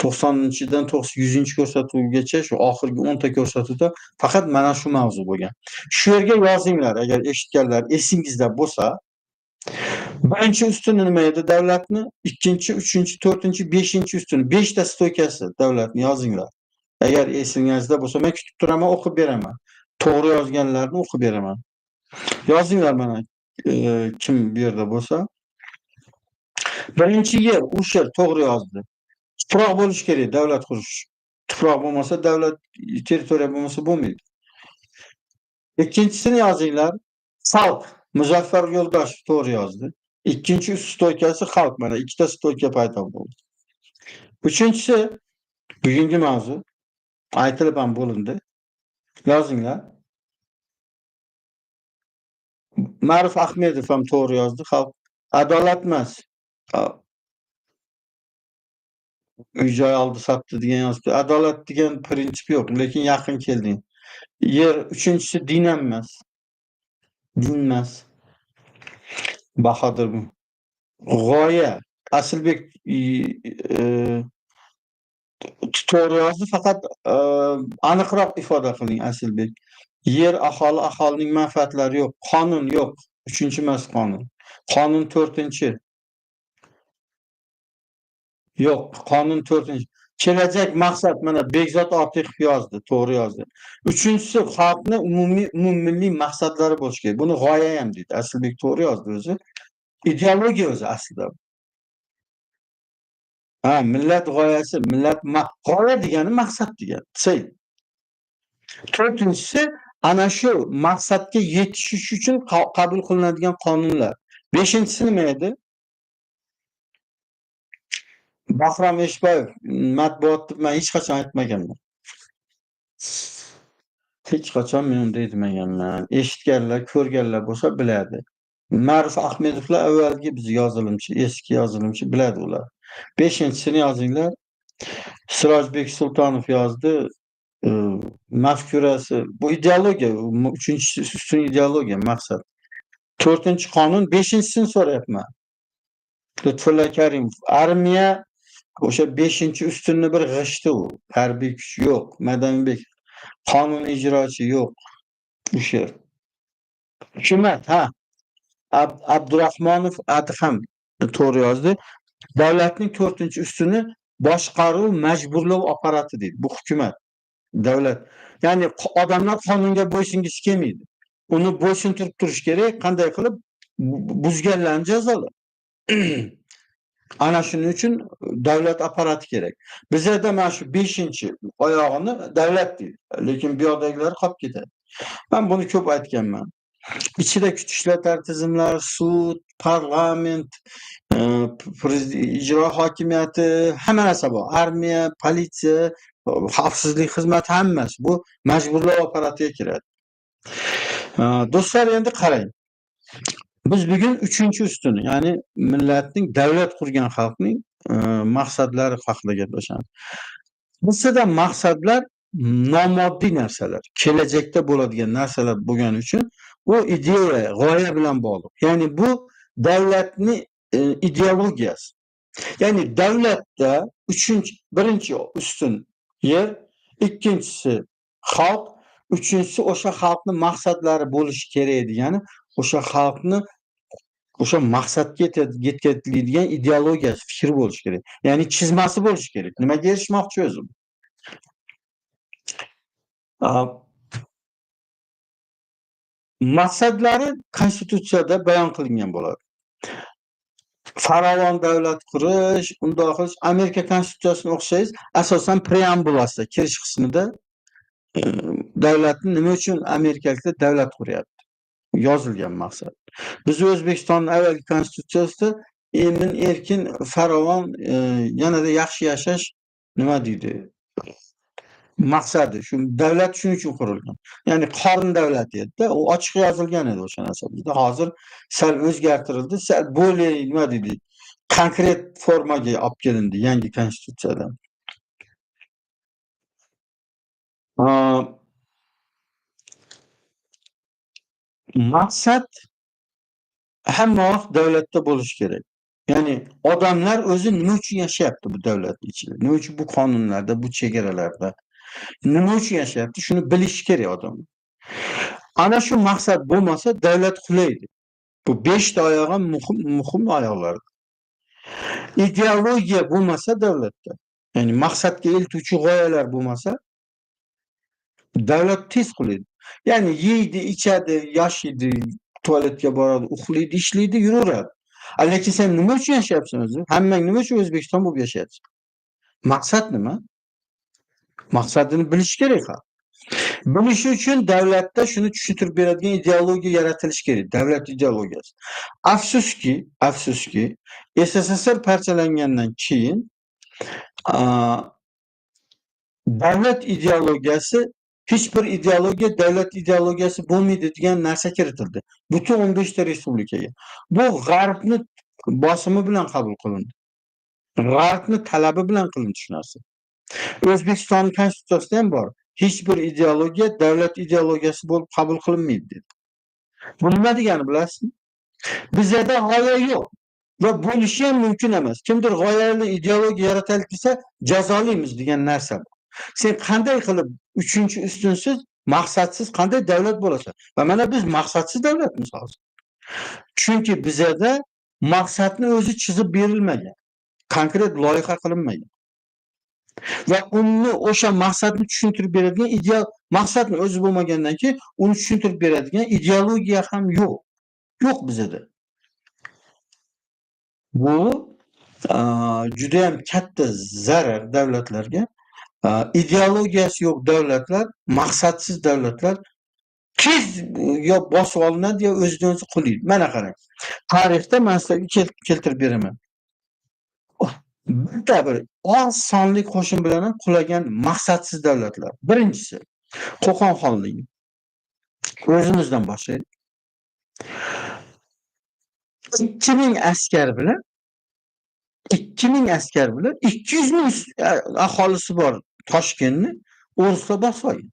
90-dan 100-ko'rsatuvgacha shu oxirgi 10 ta ko'rsatuvda faqat mana shu mavzu bo'lgan. Shu yerga yozinglar, agar eshitganlar esingizda bo'lsa. Birinchi ustuni nima edi davlatni? 2-chi, 3-chi, 4-chi, 5-chi ustuni. 5 ta stoykasi davlatni yozinglar. Agar esingizda bo'lsa, men kutib turaman, o'qib beraman. To'g'ri yozganlarni o'qib beraman. Yozinglar mana, kim bu yerda bo'lsa. Birinchi yer, Usher to'g'ri yozdi. Tuproq bo'lish kerak davlat qurish. Tuproq bo'lmasa davlat, territoriya bo'lmasa bo'lmaydi. Ikkinchisini yozinglar. Xalq, Muzaffar Yo'ldoshev to'g'ri yozdi. Ikkinchi stoykasi xalq, mana ikkita stoyka paydo bo'ldi. Uchinchisi bugungi mavzu aytilib ham bo'lindi. Yozinglar. Ma'ruf Ahmedov ham to'g'ri yozdi. Xalq adolat emas. Uy joy oldi sotdi degan yozdi. Adolat degan prinsip yo'q, lekin yaqin kelding. Yer uchinchisi din ham emas. Din emas. Bahodir bu. G'oya. Asilbek to'g'ri yozdi, faqat aniqroq ifoda qiling Asilbek. Yer aholi, aholining manfaatlari yo'q, qonun yo'q. Uchinchi emas qonun. Qonun 4-chi. Yo'q, qonun 4-chi. Kelajak maqsad mana Bekzod Ortiqov yozdi, to'g'ri yozdi. Uchinchisi xalqni umumiy umummilliy maqsadlari bo'lishi kerak. Buni g'oya ham deydi. Asilbek to'g'ri yozdi o'zi. Ideologiya o'zi aslida. Ha, millat g'oyasi, millat g'oya degani maqsad degani, цель. To'rtinchisi ana shu maqsadga yetishish uchun qabul qilinadigan qonunlar. Beshinchisi nima edi? Bahrom Eshboyev matbuot deb men hech qachon aytmaganman. Hech qachon men unday demaganman. Eshitganlar, ko'rganlar bo'lsa biladi. Ma'ruf Ahmedovlar avvalgi biz yozilimchi, eski yozilimchi biladi ular. Beshinchisini yozinglar. Sirojbek Sultonov yozdi. Mafkurasi bu ideologiya, uchinchisi ustun ideologiya maqsad. 4-qonun, 5-chisini so'rayapman. Lutfulla Karimov, armiya O'sha 5-ustunni bir g'ishti u. Harbiy kuch yo'q, Madanbek, qonun ijrochi yo'q. O'sha. Hukumat, ha. Abdurahmonov Adham to'g'ri yozdi. Davlatning 4-ustuni boshqaruv majburlov apparati deydi. Bu hukumat, davlat. Ya'ni odamlar qonunga bo'ysungisi kelmaydi. Uni bo'ysuntirib turish kerak, qanday qilib buzganlarni jazolab. Ana shuning uchun davlat apparati kerak. Bizada mana shu 5-oyog'ini davlat deydi. Lekin bu yoqdagilar qolib ketadi. Men buni ko'p aytganman. Ichida kuch ishlatar tizimlar, sud, parlament, ijro hokimiyati, hamma narsa bor. Armiya, politsiya, xavfsizlik xizmati hammasi bu majburlov apparatiga kiradi. Do'stlar, endi qarang. Biz bugun 3-ustuni, ya'ni millatning, davlat qurgan xalqning maqsadlari haqida gaplashamiz. Bizda maqsadlar nomoddiy narsalar, kelajakda bo'ladigan narsalar bo'lgani uchun u ideya, g'oya bilan bog'liq. Ya'ni bu davlatning ideologiyasi. Ya'ni davlatda 1-ustun yer, 2-si xalq, 3-si o'sha xalqning maqsadlari bo'lishi kerak degani, o'sha xalqni o'sha maqsadga yetkazadigan ideologiyasi, fikri bo'lishi kerak. Ya'ni chizmasi bo'lishi kerak. Nimaga erishmoqchi o'zi? Maqsadlari konstitutsiyada bayon qilingan bo'ladi. Farovon davlat qurish, undoq qilish. Amerika konstitutsiyasini o'qisangiz, asosan preambulasida, kirish qismida davlatni nima uchun amerikaliklar davlat quryapti? Yozilgan maqsad. Biz O'zbekistonning avvalgi konstitutsiyasida emin, erkin, farovon, yanada yaxshi yashash nima deydi? Maqsadi shu, davlat shuning uchun qurilgan. Ya'ni qorin davlati edi-da, u ochiq yozilgan edi o'sha narsa bizda. Hozir sal o'zgartirildi, sal более nima deydi, konkret formaga olib kelindi yangi konstitutsiyada. Maqsad hamma vaqt davlatda bo'lishi kerak. Ya'ni odamlar o'zi nima uchun yashayapti bu davlatning ichida? Nima uchun bu qonunlarda, bu chegaralarda? Nima uchun yashayapti? Shuni bilish kerak odam. Ana shu maqsad bo'lmasa davlat qulaydi. Bu 5 ta oyoq ham muhim oyoqlar. Ideologiya bo'lmasa davlatda, ya'ni maqsadga eltuvchi g'oyalar bo'lmasa davlat tez qulaydi. Ya'ni yeydi, ichadi, yashaydi, tualetga boradi, uxlaydi, ishlaydi, yuraveradi. Lekin sen nima uchun yashayapsan o'zi? Hammang nima uchun O'zbekiston bo'lib yashayapsan? Maqsad nima? Maqsadini bilish kerak ha. Bilish uchun davlatda shuni tushuntirib beradigan ideologiya yaratilishi kerak, davlat ideologiyasi. Afsuski, afsuski, SSSR parchalangandan keyin davlat ideologiyasi, hech bir ideologiya davlat ideologiyasi bo'lmaydi degan narsa kiritildi. Butun 15 ta respublikaga. Bu G'arbni bosimi bilan qabul qilindi. G'arbni talabi bilan qilindi shu narsa. O'zbekiston konstitutsiyasida ham bor. Hech bir ideologiya davlat ideologiyasi bo'lib qabul qilinmaydi dedi. Bu nima degani bilasizmi? Bizda g'oya yo'q va bo'lishi ham mumkin emas. Kimdir g'oyali ideologiya yarataylik desa, jazolaymiz degan narsa bu. Sen qanday qilib 3-ustunsiz, maqsadsiz qanday davlat bo'lasan? Va mana biz maqsadsiz davlatmiz hozir. Chunki bizada maqsadni o'zi chizib berilmagan, konkret loyiha qilinmagan. Va uni o'sha maqsadni tushuntirib beradigan ideal, maqsadni o'zi bo'lmagandan keyin uni tushuntirib beradigan ideologiya ham yo'q. Yo'q bizada. Bu juda ham katta zarar davlatlarga. Ideologiyasi yo'q davlatlar, maqsadsiz davlatlar tez yo bosib olinadi yo o'zidan o'zi qulaydi. Mana qarang. Tarixda men sizlarga keltirib beraman. Bitta bir oz sonli qo'shin bilan ham qulagan maqsadsiz davlatlar. Birinchisi Qo'qon xonligi. O'zimizdan boshlaylik. 2000 askar bilan 2000 askar bilan 200 ming aholisi bor Toshkentni o'rislar bosib olgan.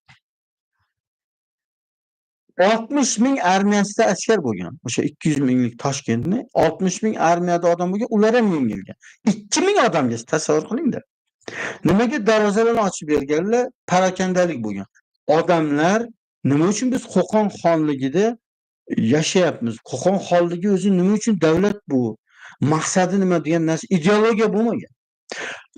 60 ming armiyasida askar bo'lgan. O'sha 200 minglik Toshkentni 60 ming armiyada odam bo'lgan, ular ham yengilgan. 2 ming odamga tasavvur qilingda. Nimaga darvozalarni ochib berganlar? Parakandalik bo'lgan. Odamlar nima uchun biz Qo'qon xonligida yashayapmiz? Qo'qon xonligi o'zi nima uchun davlat bu? Maqsadi nima degan narsa, ideologiya bo'lmagan.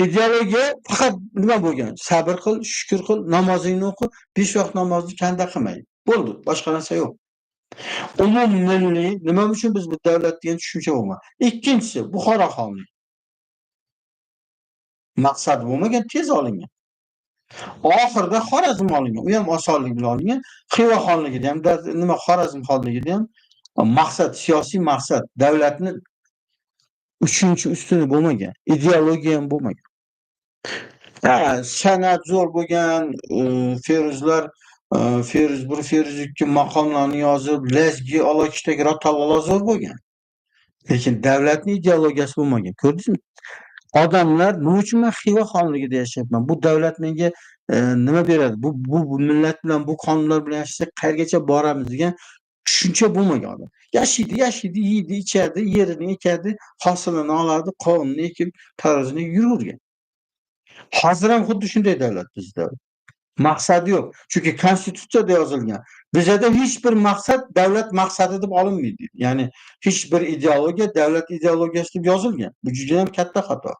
Ideologiya faqat nima bo'lgan? Sabr qil, shukr qil, namozingni o'qi, 5 vaqt namozni kanda qilmay. Bo'ldi, boshqa narsa yo'q. Umummilliy nima uchun biz bu davlat degan tushuncha bo'lmagan. Ikkinchisi, Buxoro xonligi. Maqsad bo'lmagan, tez olingan. Oxirida Xorazm olingan. U ham osonlik bilan olingan. Xiva xonligida ham, nima Xorazm xonligida ham maqsad, siyosiy maqsad, davlatni uchinchi ustuni bo'lmagan, ideologiya ham bo'lmagan. Ha, san'at zo'r bo'lgan, Feruzlar, Feruz 1, Feruz 2 maqomlarni yozib, Lazgi, Olokishdagi Rotallolar zo'r bo'lgan. Lekin davlatning ideologiyasi bo'lmagan. Ko'rdingizmi? Odamlar nima uchun men Xiva xonligida yashayapman? Bu davlat menga nima beradi? Bu millat bilan, bu qonunlar bilan yashasak qayergacha boramiz degan tushuncha bo'lmagan odam. Yashaydi, yashaydi, yeydi, ichadi, yerini ekadi, hosilini oladi, qovunini ekib, tarvuzini yuravergan. Hozir ham xuddi shunday davlat bizda. Maqsadi yo'q. Chunki konstitutsiyada yozilgan. Bizada hech bir maqsad davlat maqsadi deb olinmaydi. Ya'ni hech bir ideologiya davlat ideologiyasi deb yozilgan. Bu juda ham katta xato.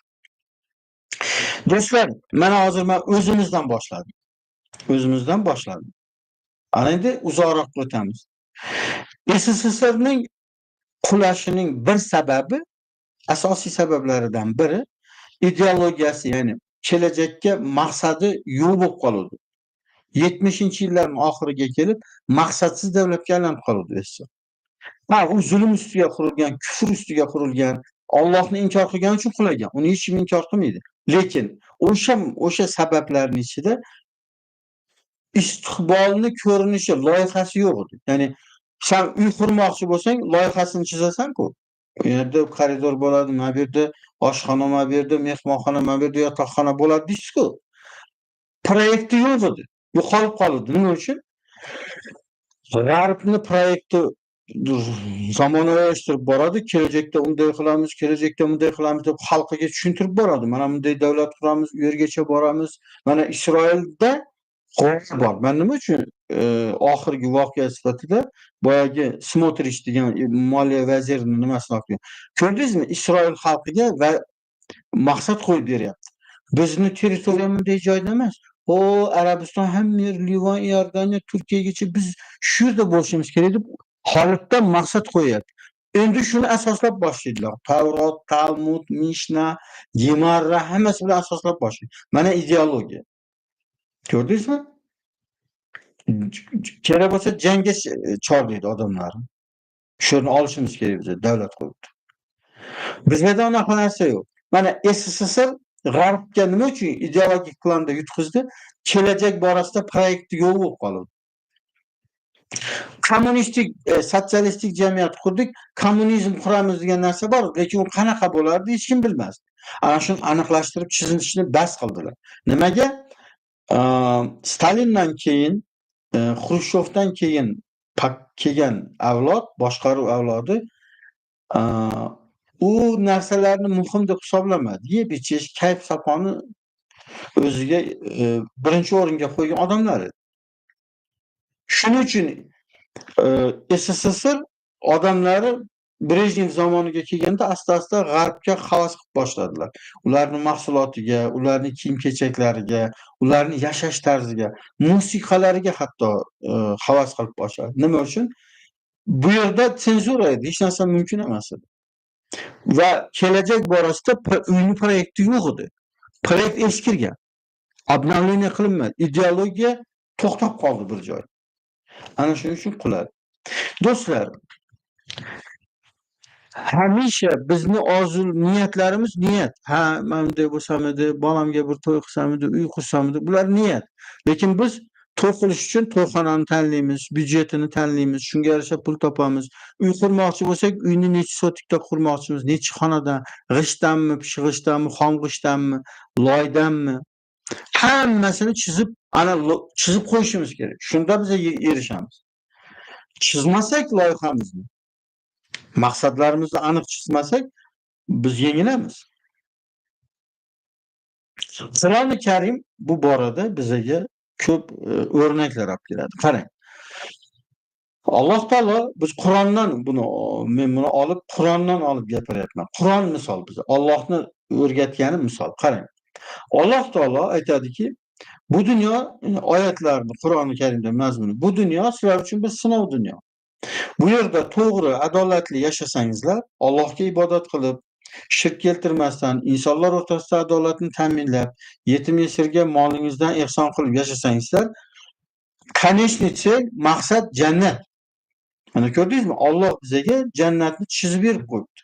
Do'stlar, mana hozir men o'zimizdan boshladim. O'zimizdan boshladim. Ana endi uzoqroq o'tamiz. SSSRning qulashining bir sababi, asosiy sabablaridan biri ideologiyasi, ya'ni kelajakka maqsadi yo'q bo'lib qoladi. 70-yillarning oxiriga kelib maqsadsiz davlatga aylanib qoladi SSSR. Ha, u zulm ustiga qurilgan, kufr ustiga qurilgan, Allohni inkor qilgani uchun qulagan. Uni hech kim inkor qilmaydi. Lekin o'sha sabablarning ichida istiqbolni ko'rinishi, loyihasi yo'q edi. Ya'ni sen uy qurmoqchi bo'lsang, loyihasini chizasan-ku. U yerda koridor bo'ladi, mana bu yerda oshxona, mana bu yerda mehmonxona, mana bu yerda yotoqxona bo'ladi deysiz-ku. Proyekti yo'q edi. Yo'qolib qoldi. Nima uchun? G'arbni proyekti zamonaviylashtirib boradi. Kelajakda unday qilamiz, kelajakda bunday qilamiz deb xalqiga tushuntirib boradi. Mana bunday davlat quramiz, u yergacha boramiz. Mana Isroilda bor. Men nima uchun oxirgi voqea sifatida boyagi Smotrich degan moliya vazirining nimasini olib keldim. Ko'rdingizmi? Isroil xalqiga va maqsad qo'yib beryapti. Bizni territoriya bunday joyda emas. O Arabiston, hamma yer, Livan, Iordaniya, Turkiyagacha biz shu yerda bo'lishimiz kerak deb holatdan maqsad qo'yyapti. Endi shuni asoslab boshlaydilar. Tavrot, Talmud, Mishna, Gemara hammasi bilan asoslab boshlaydi. Mana ideologiya. Ko'rdingizmi? Kerak bo'lsa jangga chorlaydi odamlarni. Shuni olishimiz kerak biz, davlat qo'yibdi. Bizda unaqa narsa yo'q. Mana SSSR G'arbga nima uchun ideologik planda yutqizdi? Kelajak borasida proyekti yo'q bo'lib qoldi. Kommunistik, sotsialistik jamiyat qurdik, kommunizm quramiz degan narsa bor, lekin u qanaqa bo'lardi hech kim bilmasdi. Ana shuni aniqlashtirib chizishni bas qildilar. Nimaga? Stalindan keyin, Xrushchevdan keyin kelgan avlod, boshqaruv avlodi u narsalarni muhim deb hisoblamadi. Yeb ichish, kayf safoni o'ziga birinchi o'ringa qo'ygan odamlar edi. Shuning uchun SSSR odamlari Brejnev zamoniga kelganda asta-asta g'arbga havas qilib boshladilar. Ularning mahsulotiga, ularning kiyim-kechaklariga, ularning yashash tarziga, musiqalariga hatto havas qilib boshladi. Nima uchun? Bu yerda senzura edi, hech narsa mumkin emas edi. Va kelajak borasida uyni proyekti yo'q edi. Proyekt eskirgan. Обновление qilinmadi. Ideologiya to'xtab qoldi bir joyda. Ana shuning uchun quladi. Do'stlar, hamisha bizni orzu niyatlarimiz niyat. Ha, mana bunday bo'lsam edi, bolamga bir to'y qilsam edi, uy qursam edi. Bular niyat. Lekin biz to'y qilish uchun to'yxonani tanlaymiz, byudjetini tanlaymiz, shunga yarasha pul topamiz. Uy qurmoqchi bo'lsak, uyni necha sotikda qurmoqchimiz, necha xonadan, g'ishtdanmi, pishg'ishtdanmi, xom g'ishtdanmi, loydanmi? Hammasini chizib, ana chizib qo'yishimiz kerak. Shunda biz erishamiz. Chizmasak loyihamizni, maqsadlarimizni aniq chizmasak, biz yengilamiz. Qur'oni Karim bu borada bizaga ko'p o'rnaklar olib keladi. Qarang. Alloh taolo biz Qur'ondan buni, men buni olib Qur'ondan olib gapiryapman. Qur'on misol biza. Allohni o'rgatgani misol. Qarang. Alloh taolo aytadiki, bu dunyo oyatlarni Qur'oni Karimda mazmuni. Bu dunyo sizlar uchun bir sinov dunyo. Bu yerda to'g'ri, adolatli yashasangizlar, Allohga ibodat qilib, shirk keltirmasdan, insonlar o'rtasida adolatni ta'minlab, yetim yesirga molingizdan ehson qilib yashasangizlar, конечный цель, maqsad jannat. Mana ko'rdingizmi? Alloh bizaga jannatni chizib berib qo'yibdi.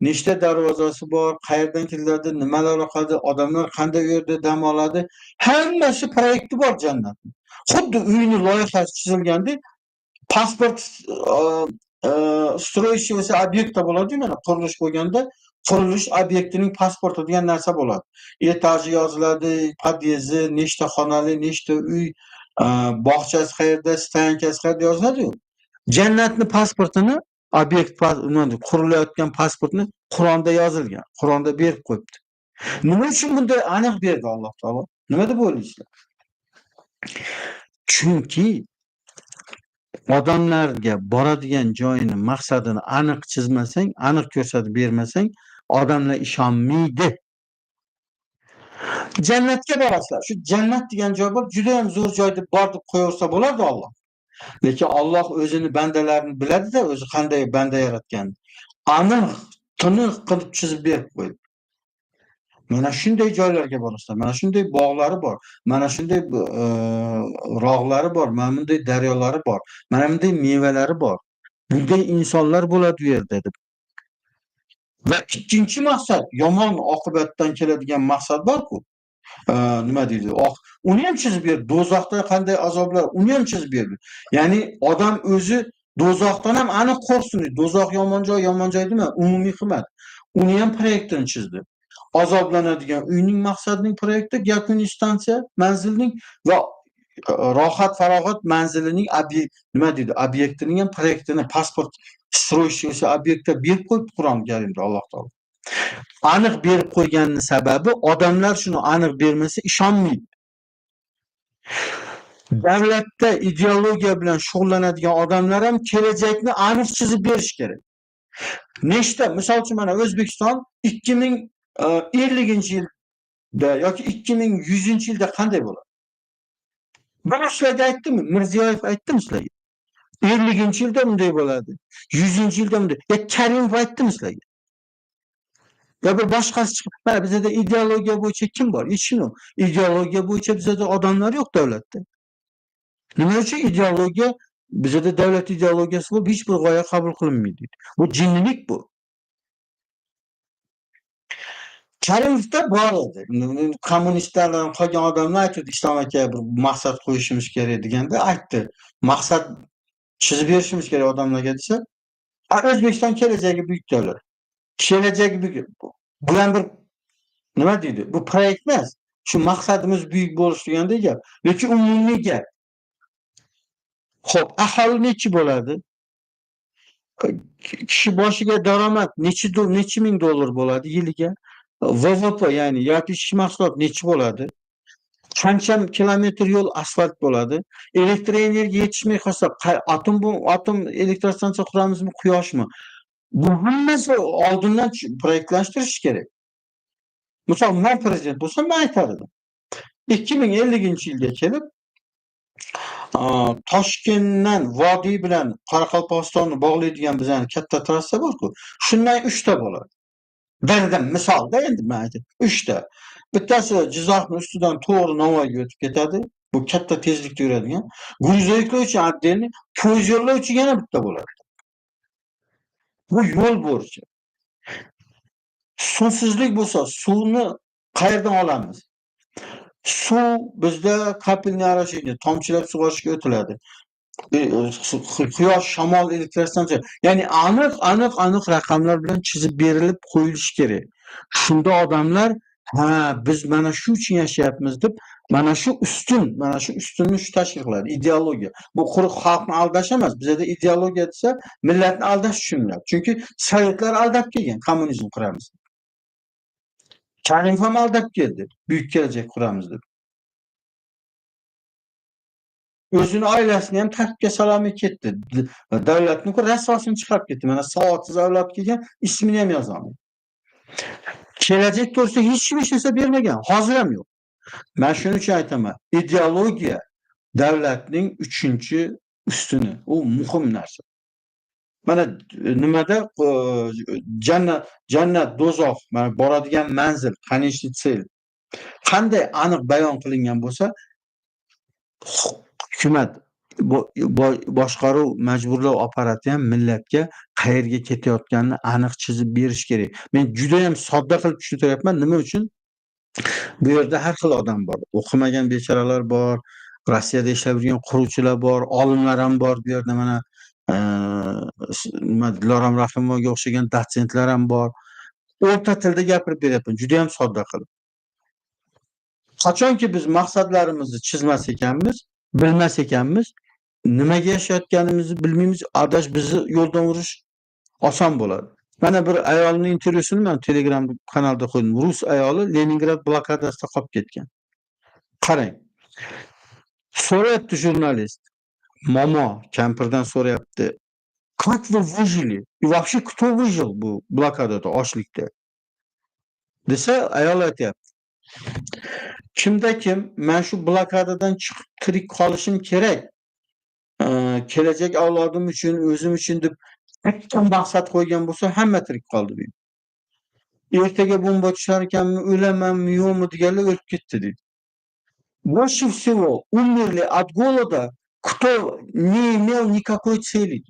Nechta darvozasi bor, qayerdan kiriladi, nimalar oqadi, odamlar qanday u yerda dam oladi, hammasi proyekti bor jannatni. Xuddi uyni loyihasi chizilgandek, pasport строящегося объекта bo'ladi-yu, mana qurilish bo'lganda qurilish obyektining pasporti degan narsa bo'ladi. Etaji yoziladi, podyezdi, nechta xonali, nechta uy, bog'chasi qayerda, stoyankasi qayerda yoziladi-yu. Jannatni pasportini obyekt qurilayotgan pasportni Qur'onda yozilgan. Qur'onda berib qo'yibdi. Nima uchun bunday aniq berdi Alloh taolo? Nima deb o'ylaysizlar? Chunki odamlarga boradigan joyini, maqsadini aniq chizmasang, aniq ko'rsatib bermasang, odamlar ishonmaydi. Jannatga borasizlar. Shu jannat degan joy bor, juda ham zo'r joy deb bor deb qo'yaversa bo'lardi Alloh. Lekin Alloh o'zini bandalarini biladi-da, o'zi qanday banda yaratganini. Aniq, tiniq qilib chizib berib qo'ydi. Mana shunday joylarga borasizlar, mana shunday bog'lari bor, mana shunday rog'lari bor, mana bunday daryolari bor, mana bunday mevalari bor. Bunday insonlar bo'ladi u yerda deb. Va ikkinchi maqsad, yomon oqibatdan keladigan maqsad bor-ku. Nima deydi? Oq, uni ham chizib berdi. Do'zaxda qanday azoblar, uni ham chizib berdi. Ya'ni odam o'zi do'zaxdan ham aniq qo'rqsin. Do'zax yomon joy, yomon joy dema, umumiy qilmadi. Uni ham proyektini chizdi. Azoblanadigan uyning maqsadining proyekti, yakuniy stansiya manzilning va rohat farog'at manzilining obyekt nima deydi, obyektining ham proyektini pasport строящегося объекта berib qo'yibdi Qur'oni Karimda Alloh taolo. Aniq berib qo'yganini sababi odamlar shuni aniq bermasa ishonmaydi. Davlatda ideologiya bilan shug'ullanadigan odamlar ham kelajakni aniq chizib berish kerak. Nechta, misol uchun mana O'zbekiston 2050-yilda yoki 2100-yilda qanday bo'ladi? Buni sizlarga aytdimi? Mirziyoyev aytdimi sizlarga? 50-yilda bunday bo'ladi. 100-yilda bunday. Ya Karimov aytdimi sizlarga? Ya bir boshqasi chiqib, mana bizda ideologiya bo'yicha kim bor? Hech kim yo'q. Ideologiya bo'yicha bizda odamlar yo'q davlatda. Nima uchun ideologiya bizda davlat ideologiyasi bo'lib hech bir g'oya qabul qilinmaydi. Bu jinnilik bu. Karimovda bor edi. Kommunistlardan qolgan odamlar aytdi, Islom aka bir maqsad qo'yishimiz kerak deganda aytdi. Maqsad chizib berishimiz kerak odamlarga desa, O'zbekiston kelajagi buyuk davlat. Kelajagi buyuk. Bu ham bir nima deydi? Bu proyekt emas. Shu maqsadimiz buyuk bo'lish degandek gap. Lekin umumiy gap. Xo'p, aholi nechi bo'ladi? Kishi boshiga daromad nechi ming dollar bo'ladi yiliga? VVP, ya'ni yoki ichki mahsulot nechi bo'ladi? Qancha kilometr yo'l asfalt bo'ladi? Elektr energiya yetishmay qolsa, atom elektrostansiya quramizmi, quyoshmi? Bu hammasi oldindan proyektlashtirish kerak. Misol, men prezident bo'lsam, men aytar edim. 2050-yilga kelib Toshkentdan vodiy bilan Qoraqalpog'istonni bog'laydigan bizani katta trassa bor-ku. Shundan 3 ta bo'ladi. Birdan misolda endi men aytayim, 3 ta. Bittasi Jizzaxning ustidan to'g'ri Navoiyga o'tib ketadi. Bu katta tezlikda yuradigan. Грузовик lar uchun отдельный, poyezd yo'llar uchun yana bitta bo'ladi. Bu yo'l bo'yicha. Suvsizlik bo'lsa, suvni qayerdan olamiz? Suv bizda капельное орошение, tomchilab sug'orishga o'tiladi. Quyosh, shamol elektrostansiya, ya'ni aniq, aniq, aniq raqamlar bilan chizib berilib qo'yilishi kerak. Shunda odamlar Ha, biz mana shu uchun yashayapmiz deb, mana shu ustun, mana shu ustunni shu tashkil qiladi. Ideologiya. Bu quruq xalqni aldash emas. Bizada ideologiya desa, millatni aldash tushuniladi. Chunki sovetlar aldab kelgan, kommunizm quramiz. Karimov ham aldab keldi. Buyuk kelajak quramiz deb. O'zini oilasini ham tartibga sololmay ketdi. Davlatni rasvosini chiqarib ketdi. Mana savodsiz avlod kelgan, ismini ham yozolmaydi. Kelajak to'g'risida hech kim hech narsa bermagan, hozir ham yo'q. Men shuning uchun aytaman, ideologiya davlatning 3-ustuni. U muhim narsa. Mana nimada jannat, do'zax, mana boradigan manzil, конечный цель qanday aniq bayon qilingan bo'lsa, hukumat boshqaruv majburlov apparati ham millatga qayerga ketayotganini aniq chizib berish kerak. Men juda ham sodda qilib tushuntiryapman. Nima uchun? Bu yerda har xil odam bor. O'qimagan bechoralar bor, Rossiyada ishlab yurgan quruvchilar bor, olimlar ham bor bu yerda mana nima Dilorom Rahimovaga o'xshagan dotsentlar ham bor. O'rta tilda gapirib beryapman, juda ham sodda qilib. Qachonki biz maqsadlarimizni chizmas ekanmiz, bilmas ekanmiz, nimaga yashayotganimizni bilmaymiz, adash bizni yo'ldan urish oson bo'ladi. Mana bir ayolning intervyusini men Telegram kanalida qo'ydim. Rus ayoli Leningrad blokadasida qolib ketgan. Qarang. So'rayapti jurnalist. Momo kampirdan so'rayapti. Как вы выжили? И вообще кто выжил bu blokadada, ochlikda? Desa ayol aytyapti. Kimda kim men shu blokadadan chiqib tirik qolishim kerak. Kelajak avlodim uchun, o'zim uchun deb katta maqsad qo'ygan bo'lsa, hamma tirik qoldi deydi. Ertaga bomba tushar ekanmi, o'lamanmi, yo'qmi deganlar o'lib ketdi deydi. Больше всего умерли от голода, кто не имел никакой цели.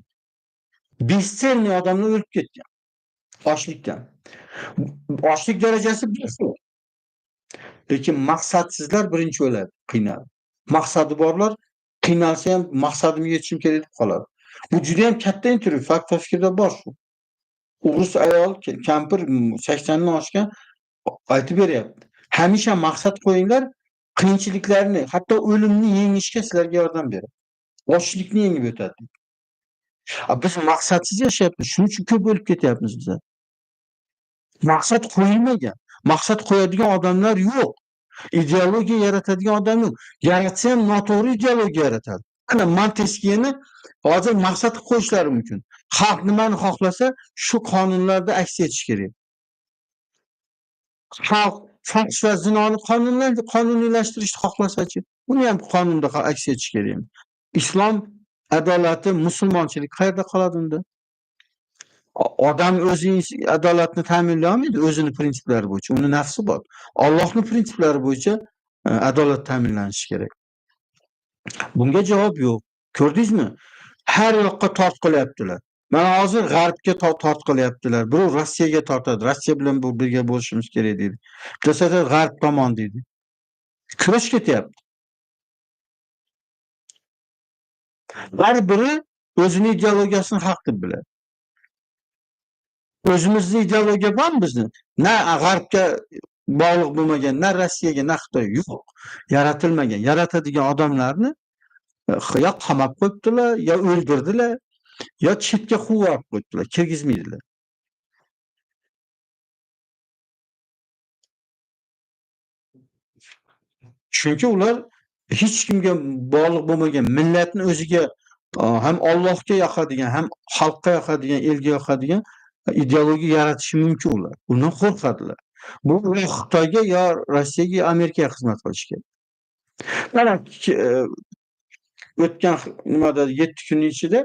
Бесцельный odamlar o'lib ketgan. Ochlikdan. Ochlik darajasi bir xil. Lekin maqsadsizlar birinchi o'ladi, qiynalib. Maqsadi borlar qiynalsa ham maqsadimga yetishim kerak deb qoladi. Bu juda ham katta intervyu, fakt va fikrda bor shu. Rus ayol kampir 80 dan oshgan aytib beryapti. Hamisha maqsad qo'yinglar, qiyinchiliklarni, hatto o'limni yengishga sizlarga yordam beradi. Ochlikni yengib o'tadi. Biz maqsadsiz yashayapmiz. Shuning uchun ko'p o'lib ketyapmiz biz. Maqsad qo'yilmagan. Maqsad qo'yadigan odamlar yo'q. Ideologiya yaratadigan odam yo'q. Yaratsa ham noto'g'ri ideologiya yaratadi. Ana Monteskiyeni hozir maqsad qilib qo'yishlari mumkin. Xalq nimani xohlasa, shu qonunlarda aks etish kerak. Xalq fahsh va zinoni qonuniylashtirishni xohlasachi, buni ham qonunda aks etish kerak. Islom adolati, musulmonchilik qayerda qoladi unda? Odam o'zi adolatni ta'minlay olmaydi o'zini prinsiplari bo'yicha, uni nafsi bor. Allohning prinsiplari bo'yicha adolat ta'minlanishi kerak. Bunga javob yo'q. Ko'rdingizmi? Har yoqqa tortqilyaptilar. Mana hozir g'arbga tortqilyaptilar. Birov Rossiyaga tortadi. Rossiya bilan bu birga bo'lishimiz kerak deydi. Bittasi aytadi g'arb tomon deydi. Kurash ketyapti. Har biri o'zini ideologiyasini haq deb biladi. O'zimizni ideologiya bormi bizni? Na g'arbga bog'liq bo'lmagan, na Rossiyaga, na Xitoyga yo'q. Yaratilmagan. Yaratadigan odamlarni yo qamab qo'yibdilar, yo o'ldirdilar, yo chetga quvib qo'yibdilar, kirgizmaydilar. Chunki ular hech kimga bog'liq bo'lmagan, millatni o'ziga ham Allohga yoqadigan, ham xalqqa yoqadigan, elga yoqadigan ideologiya yaratishi mumkin ular. Undan qo'rqadilar. Bu yo Xitoyga, yo Rossiyaga, yo Amerikaga xizmat qilish kerak. Mana o'tgan nimada 7 kunning ichida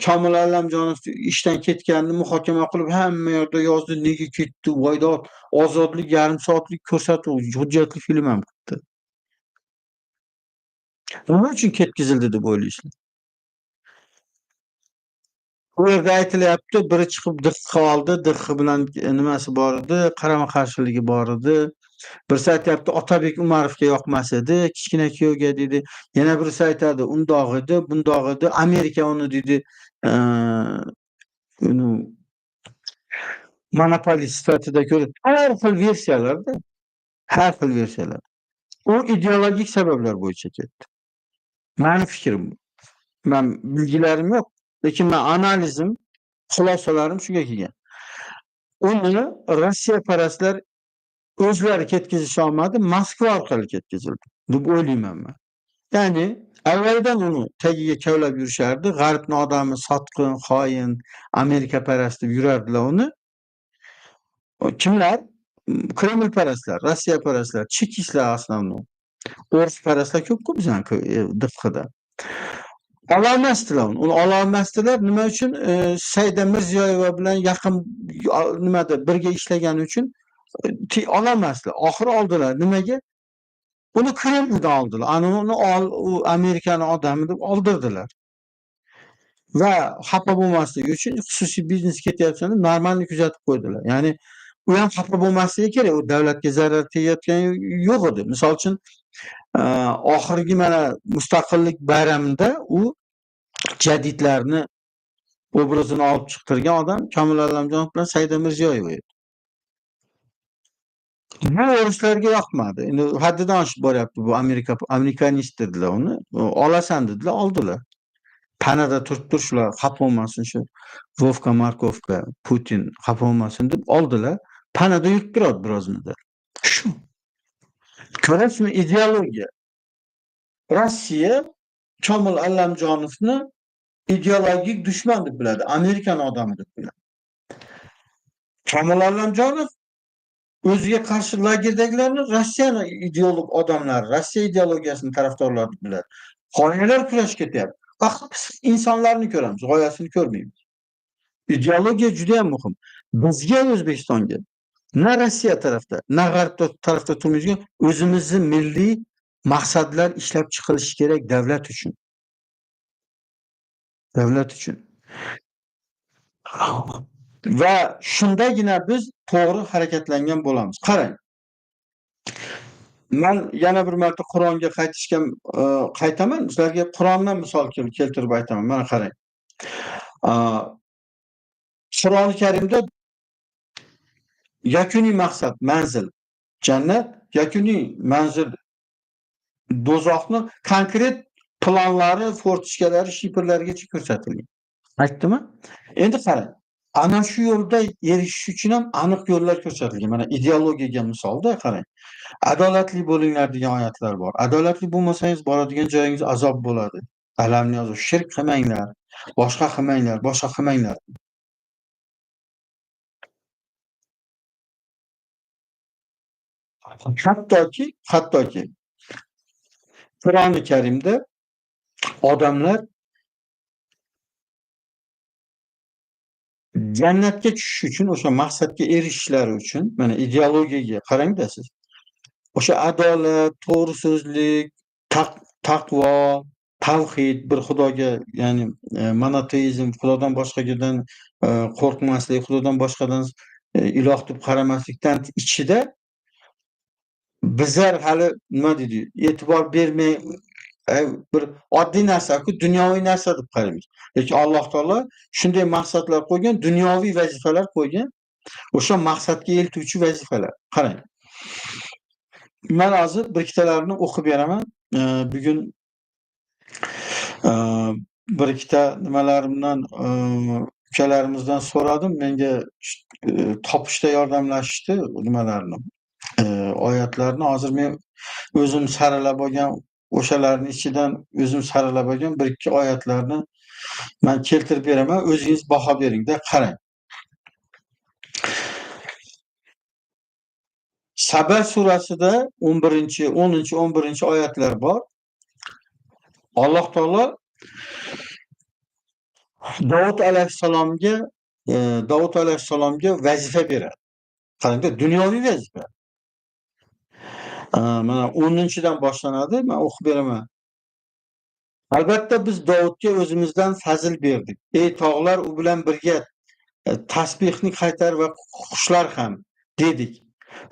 Komil Allamjonov ishdan ketganini muhokama qilib hamma yerda yozdi, nega ketdi, voydod, Ozodlik yarim soatlik ko'rsatuv, hujjatli film ham qildi. Nima uchun ketkizildi deb o'ylaysizlar? Bu yerda aytilyapti, biri chiqib diqqi oldi, diqqi bilan nimasi bor edi, qarama-qarshiligi bor edi. Birisi aytyapti, Otabek Umarovga yoqmas edi, kichkina kuyovga dedi. Yana birisi aytadi, undoq edi, bundoq edi, Amerika uni dedi, uni monopolist sifatida ko'rib, har xil versiyalarda. Har xil versiyalar. U ideologik sabablar bo'yicha ketdi. Mani fikrim bu. Man bilgilarim yo'q, lekin men analizim, xulosalarim shunga kelgan. Uni Rossiya parastlar o'zlari ketkazisha olmadi, Moskva orqali ketkazildi deb o'ylayman men. Ya'ni avvaldan uni tagiga kavlab yurishardi. G'arbni odami sotqin, xoin, Amerika parast deb yurardilar uni. Kimlar? Kremlparastlar, Rossiya parastlar, chekistlar основном. O'risparastlar ko'p-ku bizani DFXda. Ololmasdilar uni. Uni ololmasdilar. Nima uchun? Saida Mirziyoyeva bilan yaqin nimada birga ishlagani uchun ololmasdilar. Oxiri oldilar. Nimaga? Uni Kremldan oldilar. Ana uni ol, u Amerikani odami deb oldirdilar. Va xafa bo'lmasligi uchun xususiy biznes ketyapsan deb normalniy kuzatib qo'ydilar. Ya'ni u ham xafa bo'lmasligi kerak. U davlatga zarar tegayotgani yo'q edi. Misol uchun, oxirgi mana mustaqillik bayramida u jadidlarni obrazini olib chiqtirgan odam Komil Allamjonov bilan Saida Mirziyoyeva edi. Bu o'rislarga yoqmadi. Endi haddidan oshib boryapti bu Amerika, американист dedilar uni. Olasan dedilar, oldilar. Panada turibdi shular xafa bo'lmasin shu Vovka Markovka, Putin xafa bo'lmasin deb oldilar. Panada yurib turadi biroz muddat. Shu. Ko'rasizmi, ideologiya. Rossiya Komil Allamjonovni ideologik dushman deb biladi, Amerikani odami deb biladi. Komil Allamjonov o'ziga qarshi lagerdagilarni Rossiyani ideolog odamlari, Rossiya ideologiyasining tarafdorlari deb biladi. G'oyalar kurash ketyapti. Faqat biz insonlarni ko'ramiz, g'oyasini ko'rmaymiz. Ideologiya juda ham muhim. Bizga, O'zbekistonga na Rossiya tarafda, na G'arb tarafda turmaydigan o'zimizni milliy maqsadlar ishlab chiqilishi kerak davlat uchun. Davlat uchun. Va shundagina biz to'g'ri harakatlangan bo'lamiz. Qarang. Men yana bir marta Qur'onga qaytishga qaytaman. Sizlarga Qur'ondan misol keltirib aytaman. Mana qarang. Qur'oni Karimda yakuniy maqsad manzil jannat, yakuniy manzil do'zaxni konkret planlari, форточка lari, shiferlarigacha ko'rsatilgan. Aytdimi? Endi qarang. Ana shu yo'lda erishish uchun ham aniq yo'llar ko'rsatilgan. Mana ideologiyaga misolda qarang. Adolatli bo'linglar degan oyatlar bor. Adolatli bo'lmasangiz boradigan joyingiz azob bo'ladi. Alamli azob. Shirk qilmanglar, boshqa qilmanglar, boshqa qilmanglar. Hattoki Qur'oni Karimda odamlar jannatga tushish uchun, o'sha maqsadga erishishlari uchun, mana ideologiyaga qarangda siz. O'sha adolat, to'g'ri so'zlik, taqvo, tavhid, bir xudoga, ya'ni monoteizm, xudodan boshqadan qo'rqmaslik, xudodan boshqadan iloh deb qaramaslikdan ichida bizlar hali nima deydi, e'tibor bermay bir oddiy narsa-ku, dunyoviy narsa deb qaraymiz. Lekin Alloh taolo shunday maqsadlar qo'ygan, dunyoviy vazifalar qo'ygan, o'sha maqsadga eltuvchi vazifalar. Qarang. Men hozir bir ikkitalarini o'qib beraman. Bugun bir ikkita nimalarimdan, ukalarimizdan so'radim. Menga topishda yordamlashishdi nimalarni, oyatlarni. Hozir men o'zim saralab olgan, o'shalarning ichidan o'zim saralab olgan bir ikki oyatlarni men keltirib beraman. O'zingiz baho beringda, qarang. Saba surasida 11, 10, 11 oyatlar bor. Alloh taolo Davud alayhissalomga vazifa beradi. Qarangda, dunyoviy vazifa. Mana 10-dan boshlanadi, men o'qib beraman. Albatta biz Davudga o'zimizdan fazl berdik. Ey tog'lar, u bilan birga tasbihni qaytar va qushlar ham dedik.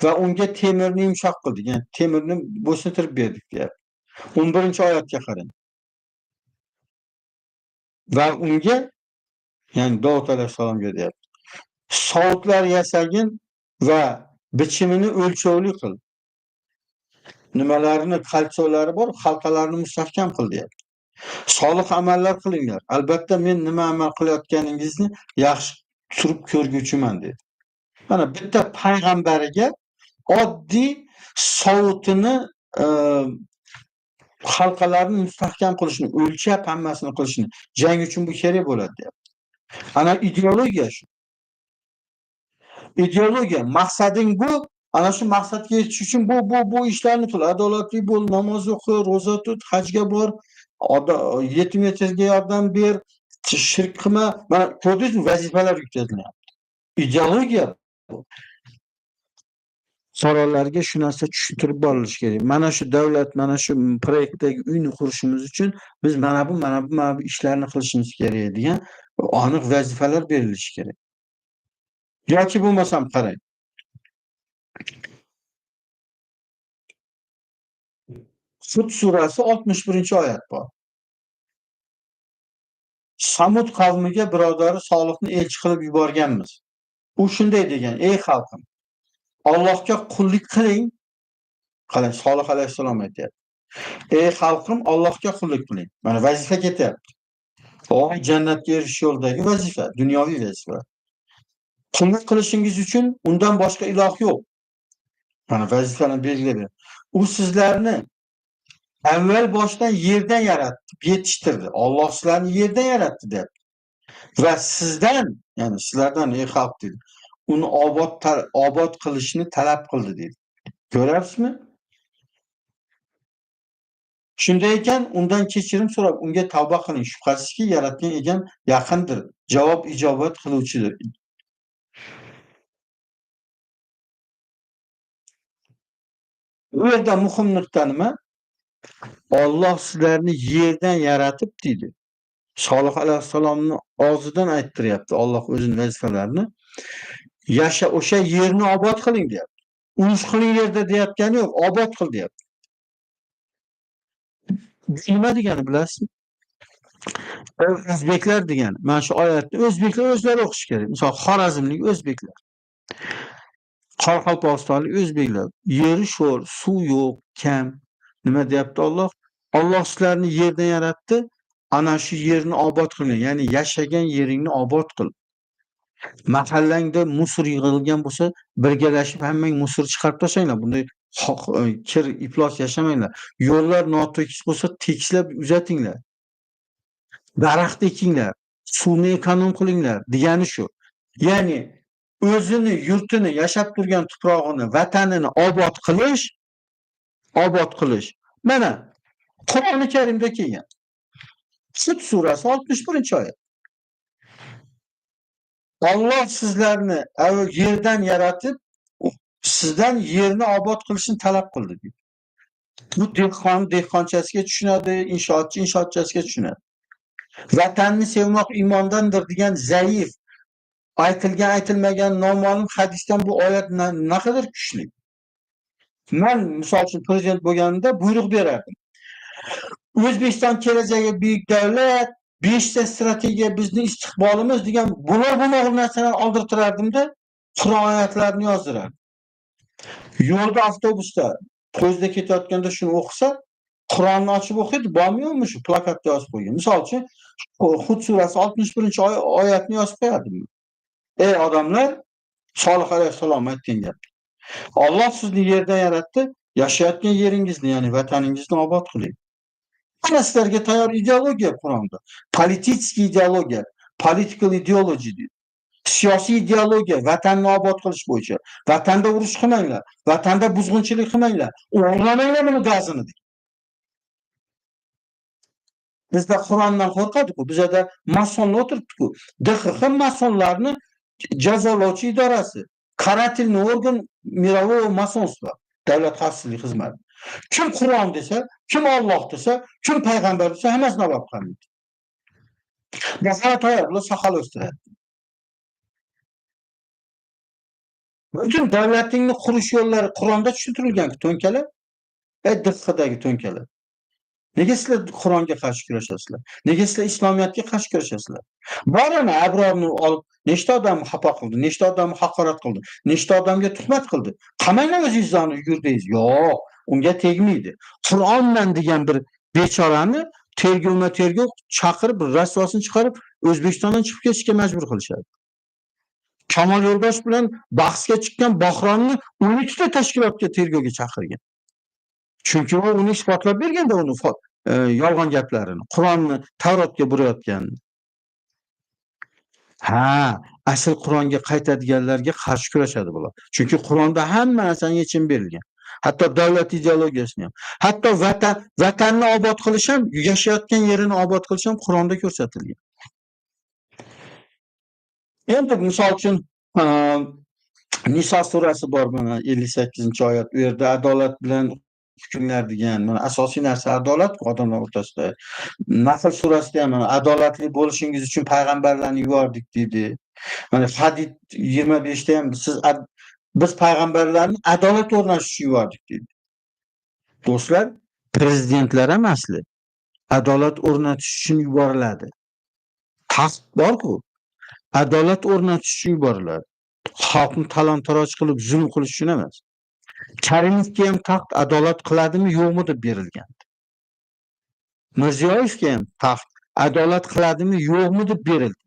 Va unga temirni yumshoq qildik. Ya'ni temirni bo'ysuntirib berdik deyapti. 11-oyatga qarang. Va unga, ya'ni Davud alayhissalomga deyapti. Sovutlar yasagin va bichimini o'lchovli qil. Nimalarini, kalsolari bor, halqalarini mustahkam qil deyapti. Solih amallar qilinglar. Albatta men nima amal qilayotganingizni yaxshi turib ko'rguchiman dedi. Mana bitta payg'ambariga oddiy sovutini halqalarini mustahkam qilishni, o'lchab hammasini qilishni, jang uchun bu kerak bo'ladi deyapti. Ana ideologiya shu. Ideologiya, maqsading bu, ana shu maqsadga yetish uchun bu ishlarni qil, adolatli bo'l, namoz o'qi, ro'za tut, hajga bor, yetim yetimga yordam ber, shirk qilma. Mana ko'rdingizmi, vazifalar yuklatilyapti. Ideologiya bu. Fuqarolarga shu narsa tushuntirib borilishi kerak. Mana shu davlat, mana shu proyektdagi uyni qurishimiz uchun biz mana bu, mana bu, mana bu ishlarni qilishimiz kerak degan aniq vazifalar berilishi kerak. Yoki bo'lmasam qarang. Hud surasi 61-oyat bor. Samud qavmiga birodari Solihni elchi qilib yuborganmiz. U shunday degan: "Ey xalqim, Allohga qullik qiling." Qarang, Solih alayhissalom aytayapti. Ey xalqim, Allohga qullik qiling. Mana vazifa ketyapti. O jannatga erishish yo'lidagi vazifa, dunyoviy vazifa. Qullik qilishingiz uchun undan boshqa iloh yo'q. Mana vazifani belgilab. U sizlarni avval boshdan yerdan yaratdi, yetishtirdi. Alloh sizlarni yerdan yaratdi deyapti. Va sizdan, ya'ni sizlardan ey xalq dedi, uni obod qilishni talab qildi dedi. Ko'ryapsizmi? Shunday ekan, undan kechirim so'rab, unga tavba qiling. Shubhasizki, yaratgan egam yaqindir, javob ijobat qiluvchidir. Bu yerda muhim nuqta nima? Alloh sizlarni yerdan yaratib deydi. Solih alayhissalomni og'zidan ayttiryapti Alloh o'zining vazifalarini. Yasha, o'sha yerni obod qiling deyapti. Urush qiling yerda deyotgani yo'q, obod qil deyapti. Nima degani bilasizmi? O'zbeklar degani. Mana shu oyatni o'zbeklar o'zlari o'qish kerak. Misol Xorazmlik o'zbeklar, Qoraqalpog'istonlik o'zbeklar, yeri sho'r, suv yo'q, kam. Nima deyapti Alloh? Alloh sizlarni yerdan yaratdi, ana shu yerni obod qiling. Ya'ni yashagan yeringni obod qil. Mahallangda musor yig'ilgan bo'lsa, birgalashib hammang musor chiqarib tashlanglar. Bunday kir iflos yashamanglar. Yo'llar notekis bo'lsa, tekislab uzatinglar. Daraxt ekinglar, suvni ekonom qilinglar degani shu. Ya'ni o'zini yurtini, yashab turgan tuprog'ini, vatanini obod qilish, obod qilish. Mana Qur'oni Karimda kelgan. Hud surasi 61-oyat. Alloh sizlarni avval yerdan yaratib, sizdan yerni obod qilishni talab qildi deydi. Bu dehqon dehqonchasiga tushunadi, inshootchi inshootchasiga tushunadi. Vatanni sevmoq iymondandir degan zaif, aytilgan aytilmagan noma'lum hadisdan bu oyat naqadar kuchli. Men misol uchun prezident bo'lganimda buyruq berardim. O'zbekiston kelajagi buyuk davlat, 5 ta strategiya bizning istiqbolimiz degan bular narsalarni oldirtirardimda, Qur'on oyatlarini yozdirardim. Yo'lda, avtobusda, poyezdda ketayotganda shuni o'qisa, Qur'onni ochib o'qiydi, bormi yo'qmi shu plakatda yozib qo'ygan. Misol uchun Hud surasi 61-oyatni yozib qo'yardim. Ey odamlar, Solih alayhissalom aytgan gap. Alloh sizni yerdan yaratdi, yashayotgan yeringizni, ya'ni vataningizni obod qiling. Mana sizlarga tayyor ideologiya Qur'onda. Политический ideologiya, political ideology deydi. Siyosiy ideologiya, vatanni obod qilish bo'yicha. Vatanda urush qilmanglar, vatanda buzg'unchilik qilmanglar, o'g'irlamanglar buni gazini deydi. Bizda Qur'ondan qo'rqadi-ku, bizda masonlar o'tiribdi-ku. DXX masonlarni jazolovchi idorasi, карательный орган мирового масонства, davlat xavfsizlik xizmati. Kim Qur'on desa, kim Alloh desa, kim payg'ambar desa, hammasini olib qo'yadi. Buxoro tayyor, bular soqol o'stiradi. Butun davlatingni qurish yo'llari Qur'onda tushuntirilgan-ku, to'nkalar. DXXdagi to'nkalar. Nega sizlar Qur'onga qarshi kurashasizlar? Nega sizlar islomiyatga qarshi kurashasizlar? Borini Abrorni olib nechta odamni xafa qildi, nechta odamni haqorat qildi, nechta odamga tuhmat qildi. Qamanglar o'zingizni yurdingiz. Yo'q, Unga tegmaydi. Qur'onman degan bir bechorani tergovma-tergov chaqirib, rasvosini chiqarib, O'zbekistondan chiqib ketishga majbur qilishadi. Kamol Yo'ldoshev bilan bahsga chiqqan Bahronni 12 ta tashkilotga tergovga chaqirgan. Chunki u uni isbotlab berganda uni yolg'on gaplarini, Qur'onni Tavrotga burayotganini. Ha, asl Qur'onga qaytadiganlarga qarshi kurashadi bular. Chunki Qur'onda hamma narsaning yechimi berilgan. Hatto davlat ideologiyasini ham, hatto vatanni obod qilish ham, yashayotgan yerini obod qilish ham Qur'onda ko'rsatilgan. Endi misol uchun Niso surasi bor, mana 58-oyat. U yerda adolat bilan hukmlar degan, mana asosiy narsa adolat odamlar o'rtasida. Nahl surasida ham mana adolatli bo'lishingiz uchun payg'ambarlarni yubordik deydi. Mana Hadid 25 da ham biz payg'ambarlarni adolat o'rnatish uchun yubordik deydi. Do'stlar, prezidentlar ham asli adolat o'rnatish uchun yuboriladi. Taxt bor-ku. Adolat o'rnatish uchun yuboriladi. Xalqni talon-taroj qilib, zulm qilish uchun emas. Karimovga ham taxt adolat qiladimi, yo'qmi deb berilgan. Mirziyoyevga ham taxt adolat qiladimi, yo'qmi deb berildi.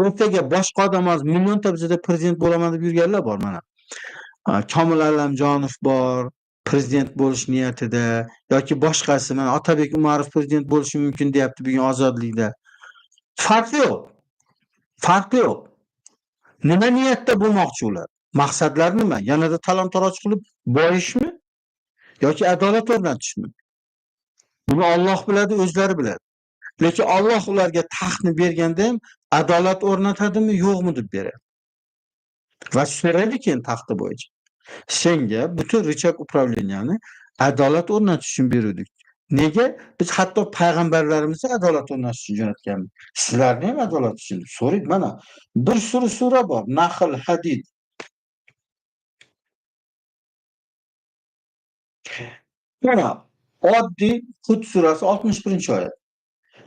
Ertaga boshqa odam hozir millionta bizda prezident bo'laman deb yurganlar bor mana. Komil Allamjonov bor, prezident bo'lish niyatida yoki boshqasi, mana Otabek Umarov prezident bo'lishi mumkin deyapti bugun Ozodlikda. Farqi yo'q. Farqi yo'q. Nima niyatda bo'lmoqchi ular? Maqsadlari nima? Yanada talon-taroj qilib boyishmi yoki adolat o'rnatishmi? Buni Alloh biladi, o'zlari biladi. Lekin Alloh ularga taxtni berganda ham adolat o'rnatadimi, yo'qmi deb beradi. Va so'raydi keyin taxti bo'yicha. Senga butun richag управленияni adolat o'rnatish uchun beruvdik. Nega? Biz hatto payg'ambarlarimizni adolat o'rnatish uchun jo'natganmiz. Sizlarni ham adolat uchun deb so'raydi. Mana bir sura sura bor. Nahl, Hadid. Mana oddiy Hud surasi 61-oyat.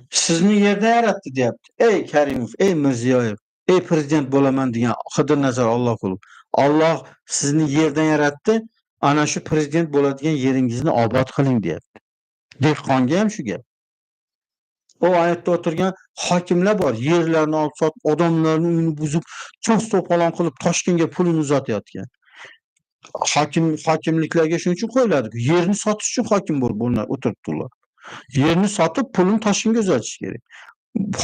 Sizni yerda yaratdi deyapti. Ey Karimov, ey Mirziyoyev, ey prezident bo'laman degan Xidirnazar Alloqulov. Alloh sizni yerdan yaratdi, ana shu prezident bo'ladigan yeringizni obod qiling deyapti. Dehqonga ham shu gap. O oyatda o'tirgan hokimlar bor, yerlarni olib sotib, odamlarni uyini buzib, to's-to'polon qilib Toshkentga pulini uzatayotgan. Hokimliklarga shuning uchun qo'yiladi. Yerni sotish uchun hokim bo'lib o'tiribdi ular. Yerni sotib pulini Toshkentga uzatish kerak.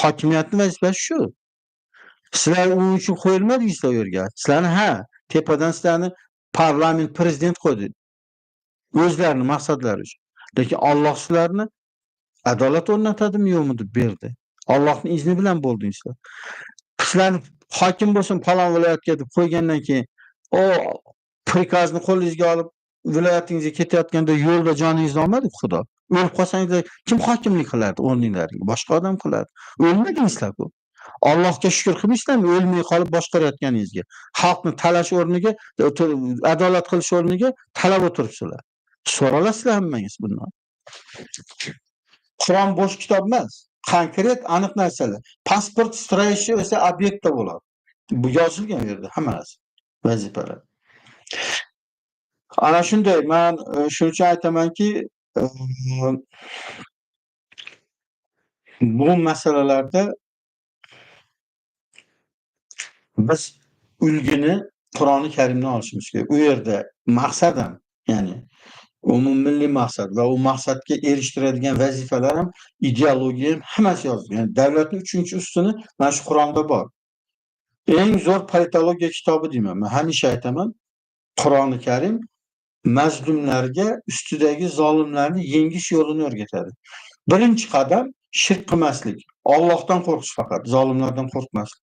Hokimiyatning vazifasi shu. Sizlar uning uchun qo'yilmadingizlar u yerga. Sizlarni ha, tepadan sizlarni parlament, prezident qo'ydi. O'zlarining maqsadlari uchun. Lekin Alloh sizlarni adolat o'rnatadimi yo'qmi deb berdi. Allohning izni bilan bo'ldingizlar. Sizlarni hokim bo'lsin falon viloyatga deb qo'ygandan keyin o prikazni qo'lingizga olib viloyatingizga ketayotganda yo'lda joningizni olmadi Xudo. O'lib qolsangizlar kim hokimlik qilardi o'rninglaringga? Boshqa odam qilardi. O'lmadingizlar-ku. Allohga shukr qilmaysizlarmi o'lmay qolib boshqarayotganingizga? Xalqni talash o'rniga, adolat qilish o'rniga talab o'tiribsizlar. So'ralasizlar hammangiz bundan. Qur'on bo'sh kitob emas. Konkret aniq narsalar. Pasport строящийся obyektda bo'ladi. Bu yozilgan u yerda hamma narsa, vazifalar. Ana shunday, men shuning uchun aytamanki, bu masalalarda biz ulgini Qur'oni Karimdan olishimiz kerak. U yerda maqsad ham, ya'ni umummilliy maqsad va u maqsadga erishtiradigan vazifalar ham, ideologiya ham hammasi yozilgan. Ya'ni davlatning 3-ustuni mana shu Qur'onda bor. Eng zo'r politologiya kitobi deyman. Men hamisha aytaman, Qur'oni Karim mazlumlarga ustidagi zolimlarni yengish yo'lini o'rgatadi. Birinchi qadam shirk qilmaslik, Allohdan qo'rqish faqat, zolimlardan qo'rqmaslik.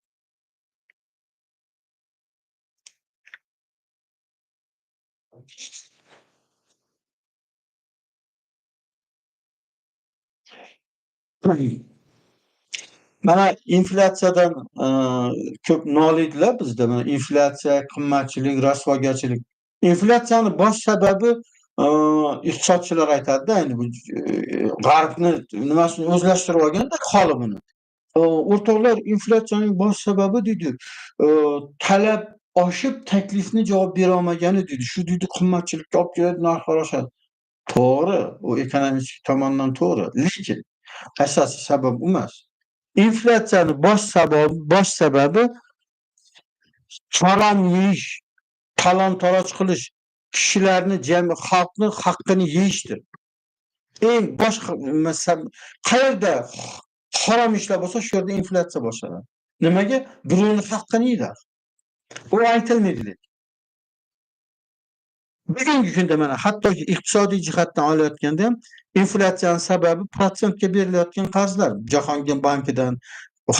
Mana inflyatsiyadan ko'p noliydilar bizda. Mana inflyatsiya, qimmatchilik, rasvogarchilik. Inflyatsiyani bosh sababi iqtisodchilar aytadi-da, endi bu g'arbni nimasini o'zlashtirib olganda qolibini. O'rtoqlar, inflyatsiyaning bosh sababi deydi, talab oshib taklifni javob bera olmagani deydi. Shu deydi qimmatchilikka olib keladi, narxlar oshadi. To'g'ri, u ekonomik tomondan to'g'ri, lekin asosiy sabab u emas. Inflyatsiyani bosh sababi harom yeyish, talon-taroj qilish, kishilarni, xalqni haqqini yeyishdir. Eng bosh qayerda harom ishlar bo'lsa, shu yerda inflyatsiya boshlanadi. Nimaga? Birovning haqqini yeydi. U aytilmaydi lekin. Bugungi kunda mana hattoki iqtisodiy jihatdan olayotganda ham inflyatsiyaning sababi protsentga berilayotgan qarzlar. Jahongir bankidan,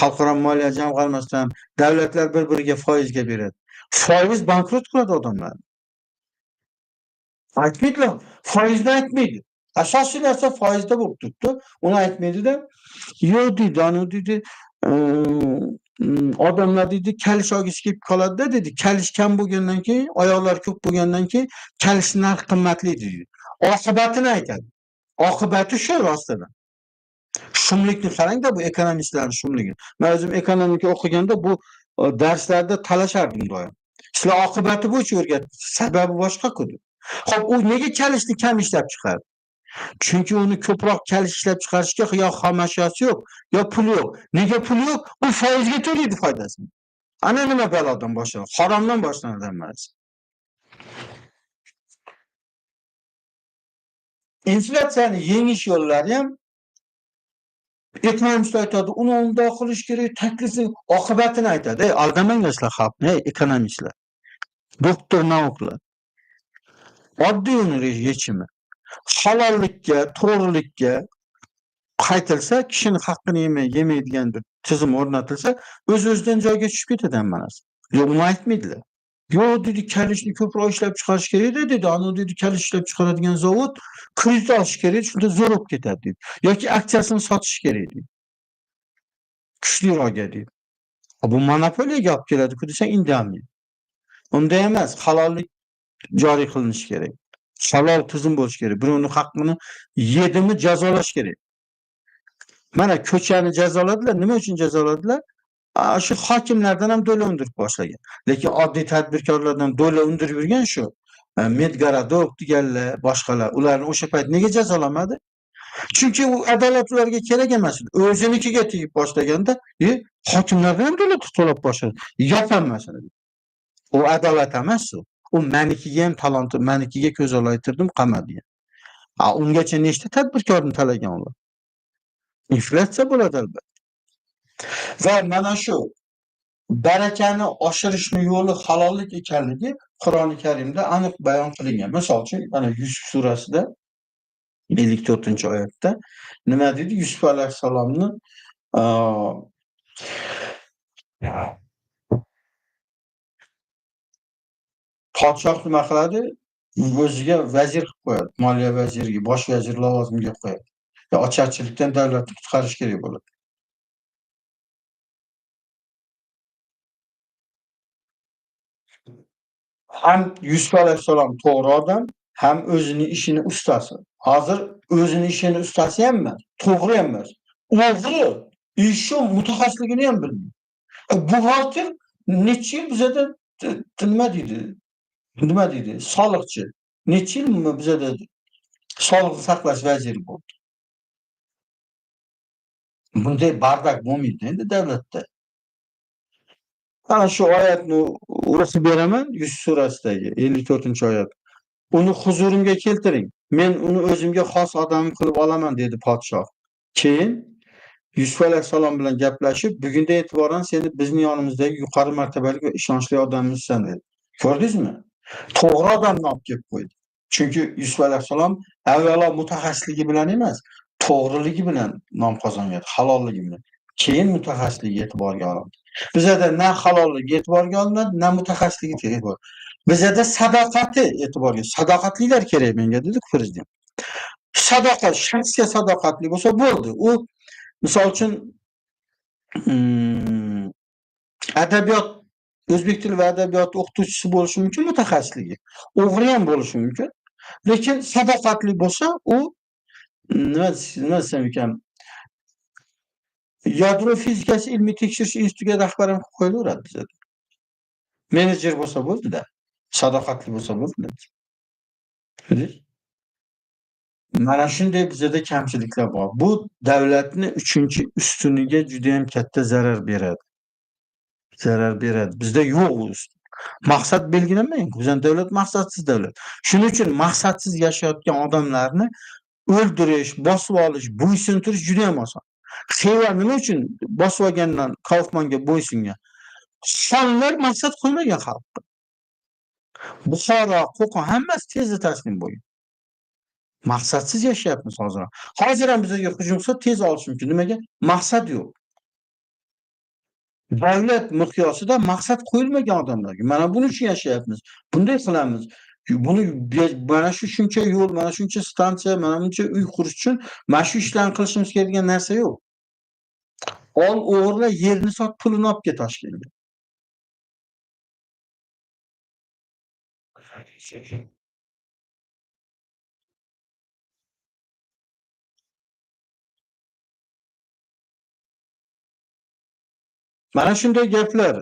Xalqaro moliya jamg'armasidan davlatlar bir-biriga foizga beradi. Foiz bankrot qiladi odamlarni. Aytmaydilar, foizni aytmaydi. Asosiy narsa foizda bo'lib turibdi. Uni aytmaydi-da. Yo'q deydi, anu deydi, odamlar deydi, kalish olgisi kelib qoladi-da deydi. Kalish kam bo'lgandan keyin, oyoqlar ko'p bo'lgandan keyin kalish narxi qimmatli deydi. Oqibatini aytadi. Oqibati shu rostdan. Shumlikni qarang-da, bu ekonomistlarning shumligi. Men o'zim ekonomika o'qiganda bu darslarda talashardim doim. Sizlar oqibati bo'yicha o'rgatdingiz, sababi boshqa-ku deb. Xo'p, u nega kalishni kam ishlab chiqardi? Chunki uni ko'proq kalish ishlab chiqarishga yo xomashyosi yo'q, yo puli yo'q. Nega puli yo'q? U foizga to'laydi foydasini. Ana nima balodan boshlanadi? Haromdan boshlanadi hammasi. Inflyatsiyani yengish yo'llari ham ekonomistlar aytadi, uni undoq qilish kerak, taklifni oqibatini aytadi. Ey, aldamanglar sizlar xalqni, ey ekonomistlar, doktor nauklar. Oddiy uni yechimi. Halollikka, to'g'rilikka qaytilsa, kishining haqqini yemaydigan bir tizim o'rnatilsa, o'z-o'zidan joyga tushib ketadi hamma narsa. Yo'q, uni aytmaydilar. Yo'q dedi, kalishni ko'proq ishlab chiqarish kerak dedi. Ana dedi, kalish ishlab chiqaradigan zavod kredit olish kerak, shunda zo'r bo'lib ketadi dedi. Yoki aksiyasini sotish kerak dedi. Kuchliroqga dedi. Bu monopoliyaga olib keladi-ku desang indamaydi. Unday emas, halollik joriy qilinishi kerak. Halol tizim bo'lishi kerak. Birovning haqqini yedimi jazolash kerak. Mana ko'chani jazoladilar. Nima uchun jazoladilar? Shu hokimlardan ham do'la undirib boshlagan. Lekin oddiy tadbirkorlardan do'la undirib yurgan shu Medgorodok deganlar, boshqalar. Ularni o'sha payt nega jazolamadi? Chunki u adolat ularga kerak emas edi. O'zinikiga tegib boshlaganda, hokimlardan ham do'la to'lab boshladi. Yopaman shuni. U adolat emas u. U manikiga ham talant, manikiga ko'z olaytirdim, qamadi. Ungacha nechta tadbirkorni talagan ular? Inflyatsiya bo'ladi albatta. Va mana shu barakani oshirishning yo'li halollik ekanligi Qur'oni Karimda aniq bayon qilingan. Misol uchun, mana Yusuf surasida 54-oyatda nima deydi? Yusuf alayhissalomni podshoh nima qiladi? O'ziga vazir qilib qo'yadi. Moliya vaziriga, bosh vazir lavozimiga qo'yadi. Va ocharchilikdan davlatni qutqarish kerak bo'ladi. Ham Yusuf alayhissalom to'g'ri odam, ham o'zini ishini ustasi. Hozir o'zini ishini ustasi ham emas, to'g'ri ham emas. O'g'ri, ishi mutaxassisligini ham bilmaydi. Buxgalter necha yil bizada nima deydi? Nima deydi? Soliqchi. Necha yil bizada sog'liqni saqlash vaziri bo'ldi. Bunday bardak bo'lmaydi endi davlatda. Mana shu oyatni o'qib beraman, Yusuf surasidagi 54-oyat. Uni huzurimga keltiring. Men uni o'zimga xos odamim qilib olaman dedi podshoh. Keyin Yusuf alayhissalom bilan gaplashib, bugundan e'tiboran seni bizning yonimizdagi yuqori martabali va ishonchli odamimizsan dedi. Ko'rdingizmi? To'g'ri odamni olib kelib qo'ydi. Chunki Yusuf alayhissalom avvalo mutaxassisligi bilan emas, to'g'riligi bilan nom qozongan, halolligi bilan. Keyin mutaxassisligi e'tiborga olindi. Bizada na halolligi e'tiborga olinadi, na mutaxassisligi e'tiborga. Bizada sadoqati e'tiborga. Sadoqatlilar kerak menga dedi prezident. Sadoqat, shaxsga sadoqatli bo'lsa bo'ldi. U misol uchun adabiyot, o'zbek tili va adabiyoti o'qituvchisi bo'lishi mumkin mutaxassisligi. O'g'ri ham bo'lishi mumkin. Lekin sadoqatli bo'lsa, u nima desam ekan, Yadro fizikasi ilmiy tekshirish institutiga rahbar ham qilib qo'yilaveradi bizada. Menejer bo'lsa bo'ldi-da. Sadoqatli bo'lsa bo'ldi. Mana shunday bizada kamchiliklar bor. Bu davlatni 3-ustuniga juda ham katta zarar beradi. Zarar beradi. Bizda yo'q u ustun. Maqsad belgilanmagan. Bizning davlat maqsadsiz davlat. Shuning uchun maqsadsiz yashayotgan odamlarni o'ldirish, bosib olish, bo'ysundirish juda ham oson. Xiva nima uchun bosib olgandan Kaufmanga bo'ysungan? Xonlar maqsad qo'ymagan xalqqa. Buxoro, Qo'qon hammasi tezda taslim bo'lgan. Maqsadsiz yashayapmiz hozir. Hozir ham bizga hujum qilsa tez olish mumkin. Nimaga? Maqsad yo'q. Davlat miqyosida maqsad qo'yilmagan odamlarga. Mana buning uchun yashayapmiz. Bunday qilamiz. Buni mana shu shuncha yo'l, mana shuncha stansiya, mana buncha uy qurish uchun mana shu ishlarni qilishimiz kerak degan narsa yo'q. Ol o'g'irla, yerni sot, pulini olib ket Toshkentga. Mana shunday gaplar.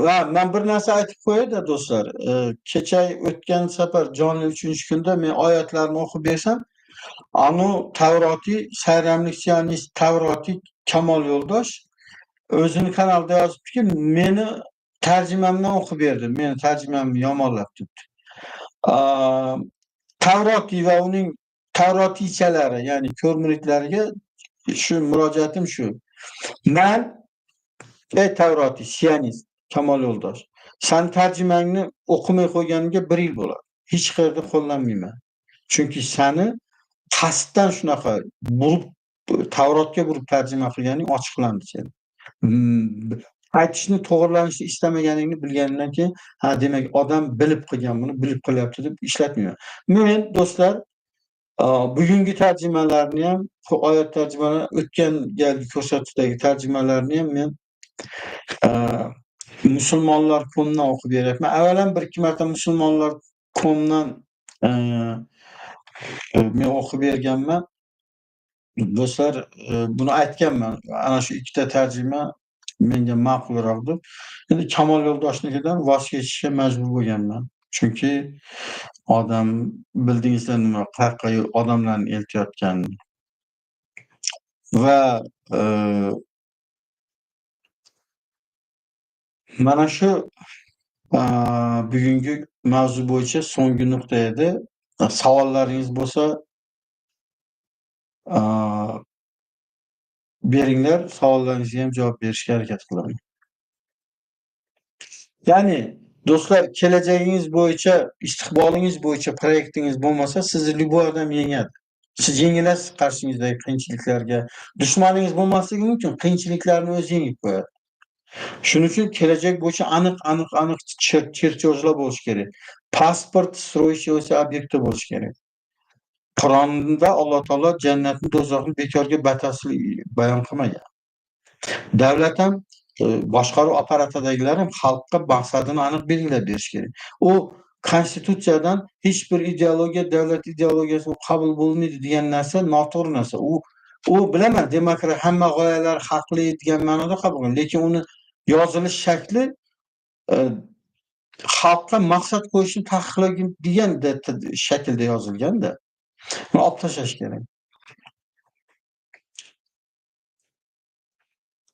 Va men bir narsa aytib qo'yay-da do'stlar. Kecha o'tgan safar jonli 3-kunda men oyatlarni o'qib bersam, anu Tavrotiy sayramlik sionist Tavrotiy Kamol Yo'ldosh o'zini kanalida yozibdiki, meni tarjimamdan o'qib berdi, meni tarjimamni yomonlab debdi. Tavrotiy va uning Tavrotiychalari, ya'ni ko'r muridlariga shu murojaatim shu. Men ey Tavrotiy sionist Kamol Yo'ldosh, sen tarjimangni o'qimay qo'yganimga 1 yil bo'ladi. Hech qayerda qo'llanmayman. Chunki seni qasddan shunaqa burib, Tavrotga burib tarjima qilganing ochiqlandi sen. Aytishni, to'g'rilanishni istamaganingni bilganimdan keyin, ha, demak odam bilib qilgan buni, bilib qilyapti deb ishlatmayman. Men do'stlar, bugungi tarjimalarni ham, oyat tarjimalarni, o'tgan galgi ko'rsatuvdagi tarjimalarni ham men musulmonlar komdan o'qib beryapman. Avvalan 1-2 marta musulmonlar komdan men o'qib berganman. Do'stlar, buni aytganman. Ana shu ikkita tarjima menga ma'qulroq deb. Endi Kamol Yo'ldoshnikidan voz kechishga majbur bo'lganman. Chunki odam bildingizlar nima, qayoqqa odamlarni eltayotganini. Va mana shu bugungi mavzu bo'yicha so'nggi nuqta edi. Savollaringiz bo'lsa beringlar, savollaringizga ham javob berishga harakat qilaman. Ya'ni do'stlar, kelajagingiz bo'yicha, istiqbolingiz bo'yicha proyektingiz bo'lmasa, sizni любой odam yengadi. Siz yengilasiz qarshingizdagi qiyinchiliklarga. Dushmaningiz bo'lmasligi mumkin, qiyinchiliklarni o'zi yengib qo'yadi. Shuning uchun kelajak bo'yicha aniq, aniq, aniq cherchojlar bo'lishi kerak. Pasport строящегося obyekti bo'lishi kerak. Qur'onda Alloh taolo jannatni, do'zaxni bekorga batafsil bayon qilmagan. Davlat ham, boshqaruv apparatidagilar ham xalqqa maqsadini aniq belgilab berish kerak. U konstitutsiyadan hech bir ideologiya, davlat ideologiyasi qabul bo'lmaydi degan narsa noto'g'ri narsa. U bilaman, demokrat hamma g'oyalar haqli degan ma'noda qabul qilingan, lekin uni yozilish shakli xalqqa maqsad qo'yishni taqiqlagan degan shaklda yozilganda. Buni olib tashlash kerak.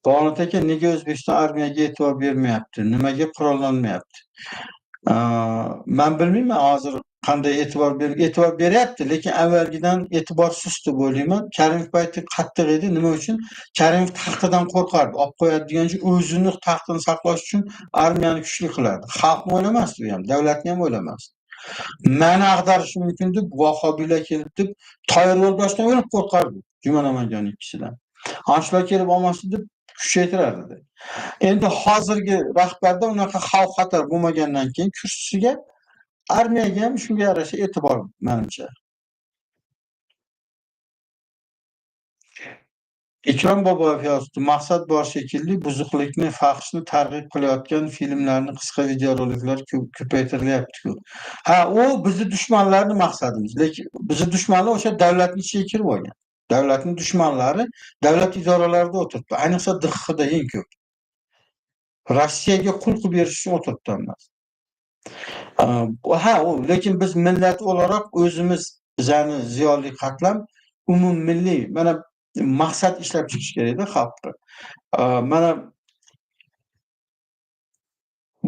Bonet aka, nega O'zbekiston armiyaga e'tibor bermayapti? Nimaga qurollanmayapti? Men bilmayman hozir qanday e'tibor beryapti, lekin avvalgidan e'tibor sust deb o'ylayman. Karimov payti qattiq edi. Nima uchun? Karimov taxtidan qo'rqardi. Olib qo'yadi degan uchun o'zini taxtini saqlash uchun armiyani kuchli qilardi. Xalqni o'ylamasdi u ham, davlatni ham o'ylamasdi. Mani ag'darishi mumkin deb vahobiylar kelib deb Toyir Yo'ldoshdan o'lib qo'rqardi. Juma Namangan ikkisidan. Ana shular kelib olmasin deb kuchaytirardi. Endi hozirgi rahbarda unaqa xavf xatar bo'lmagandan keyin kursisiga armiyaga ham shunga yarasha e'tibor menimcha. Ikrom Boboyev yozdi: maqsad bor shekilli, buzuqlikni, fahshni targ'ib qilayotgan filmlarni, qisqa videoroliklar ko'paytirilyapti-ku. Ha, u bizni dushmanlarning maqsadimiz, lekin bizni dushmanlar o'sha davlatning ichiga kirib olgan. Davlatning dushmanlari davlat idoralarida o'tiribdi. Ayniqsa DXXda eng ko'p. Rossiyaga qul qilib berish uchun o'tiribdi hammasi. Ha, u lekin biz millat o'laroq o'zimiz, bizani ziyoli qatlam umummilliy mana maqsad ishlab chiqish kerakda xalqqa. Mana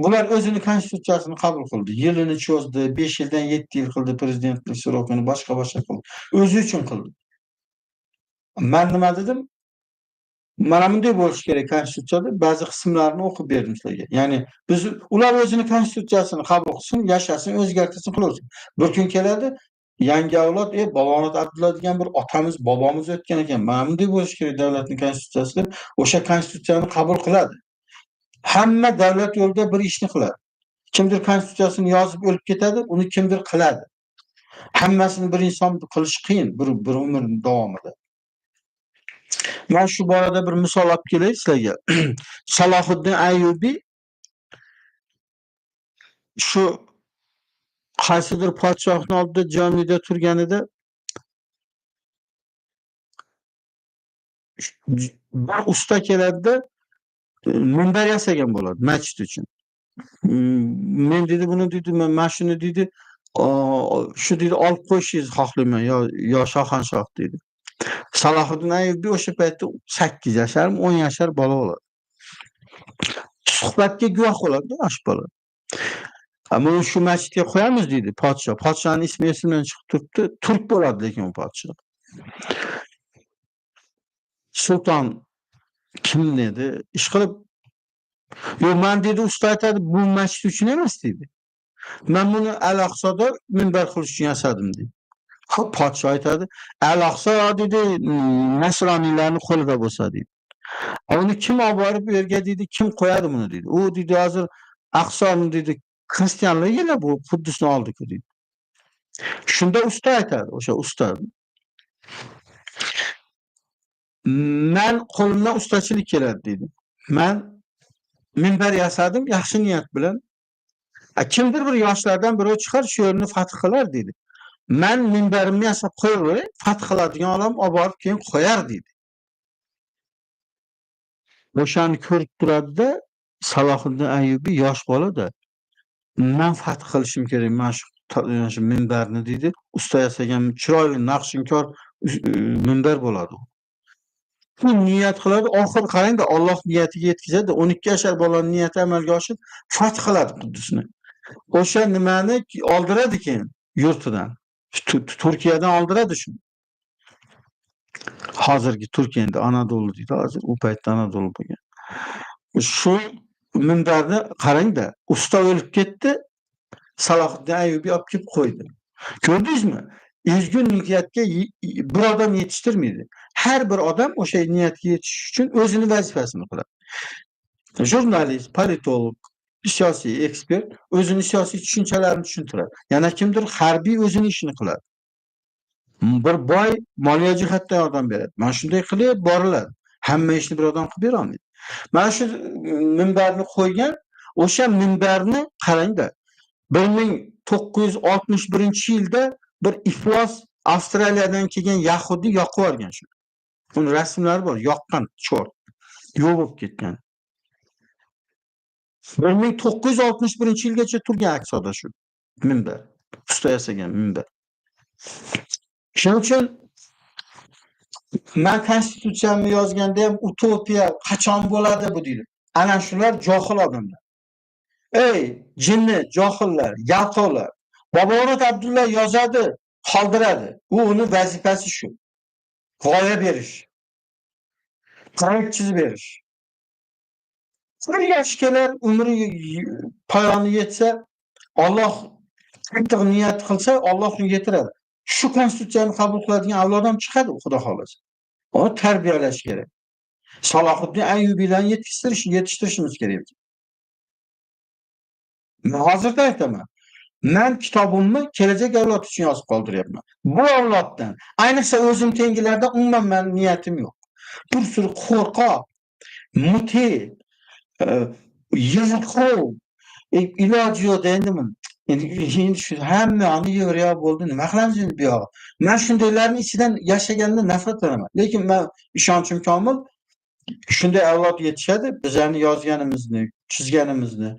bular o'zini konstitutsiyasini qabul qildi. Yilini cho'zdi, 5 yildan 7 yil qildi prezidentlik srokini, boshqa-boshqa qildi. O'zi uchun qildi. Man nima dedim? Mana bunday bo'lishi kerak konstitutsiyada, ba'zi qismlarini o'qib berdim sizlarga. Ya'ni biz ular o'zini konstitutsiyasini qabul qilsin, yashasin, o'zgartirsin, qilaversin. Bir kun keladi, yangi avlod, Bobomurod Abdulla degan bir otamiz, bobomiz o'tgan ekan. Mana bunday bo'lishi kerak davlatning konstitutsiyasi deb o'sha konstitutsiyani qabul qiladi. Hamma davlat yo'lida bir ishni qiladi. Kimdir konstitutsiyasini yozib o'lib ketadi, uni kimdir qiladi. Hammasini bir inson qilish qiyin bir umr davomida. Men shu borada bir misol olib kelay sizlarga. Salohiddin Ayyubiy shu qaysidir podshohning oldida jamiyda turganida bir usta keladida minbar yasagan bo'ladi masjid uchun. Men dedi buni dedi, men shuni dedi, shu dedi olib qo'yishingizni xohlayman yo shohanshoh dedi. Salohiddin Ayyubiy o'sha paytda 8 yashar, 10 yashar bola bo'ladi. Suhbatga guvoh bo'ladi yosh bola. Buni shu masjidga qo'yamiz deydi podshoh. Podshohning ismi esimdan chiqib turibdi. Turk bo'ladi lekin u podshoh. Sulton kim dedi? Ish qilib, yo'q, men dedi usta aytadi, bu masjid uchun emas dedi. Men buni Al-Aqsoda minbar qilish uchun yasadim dedi. Xo'p, podshoh aytadi, Al-Aqso dedi, nasroniylarning qo'lida bo'lsa dedi. Uni kim olib borib u yerga dedi, kim qo'yadi buni dedi. U dedi hozir Aqsoni dedi, xristianlar yana bu Quddusni oldi-ku dedi. Shunda usta aytadi, o'sha usta. Men qo'limdan ustachilik keladi dedi. Men minbar yasadim yaxshi niyat bilan. Kimdir bir yoshlardan birov chiqar shu yerni fath qilar dedi. Men minbarimni yasab qo'yaveray, fath qiladigan odam olib borib keyin qo'yar dedi. O'shani ko'rib turadi-da Salohiddin Ayyubiy yosh bolada. Men fath qilishim kerak mana shu minbarni dedi. Usta yasagan chiroyli naqshinkor minbar bo'ladi u. Bu niyat qiladi, oxir qarangda Alloh niyatiga yetkazadi. 12 yashar bolaning niyati amalga oshib, fath qiladi Quddusni. O'sha nimani oldiradi keyin yurtidan. Turkiyadan oldiradi shuni. Hozirgi Turkiya endi Anadolu deydi, hozir u paytda Anadolu bo'lgan. Shu minbarni qarangda, usta o'lib ketdi, Salohiddin Ayyubiy olib kelib qo'ydi. Ko'rdingizmi? Ezgu niyatga bir odam yetishtirmaydi. Har bir odam o'sha niyatga yetishish uchun o'zini vazifasini qiladi. Jurnalist, politolog, siyosiy ekspert o'zini siyosiy tushunchalarini tushuntiradi. Yana kimdir harbiy o'zini ishini qiladi. Bir boy moliya jihatdan yordam beradi. Mana shunday qilib boriladi. Hamma ishni bir odam qilib bera olmaydi. Mana shu minbarni qo'ygan, o'sha minbarni qarangda, 1961-yilda bir iflos Avstraliyadan kelgan yahudi yoqib yuborgan shuni. Uni rasmlari bor, yoqqan chort. Yo'q bo'lib ketgan. 1961-yilgacha turgan Aqsoda shu minbar. Usta yasagan minbar. Shuning uchun men konstitutsiyamni yozganda ham utopiya qachon bo'ladi bu deydi. Ana shular johil odamlar. Ey jinni, johillar, yalqovlar. Bobomurod Abdulla yozadi, qoldiradi. U uni vazifasi shu. G'oya berish. Proyekt chizib berish. Bir yosh kelar, umri poyoni yetsa, Alloh qattiq niyat qilsa, Alloh unga yetiradi. Shu konstitutsiyani qabul qiladigan avlod ham chiqadi, Xudo xohlasa. Uni tarbiyalash kerak. Salohiddin Ayyubiylarni yetishtirishimiz kerak. Men hozirda aytaman. Men kitobimni kelajak avlod uchun yozib qoldiryapman. Bu avloddan, ayniqsa o'zim tengilardan umuman men niyatim yo'q. Bir suri qo'rqoq, muti, yilqov, iloji yo'q endimi? Endi shu hammani yevropa bo'ldi, nima qilamiz endi bu yog'i? Men shundaylarning ichidan yashagandan nafratlanaman. Lekin men ishonchim komil, shunday avlod yetishadi, bizlarni yozganimizni, chizganimizni,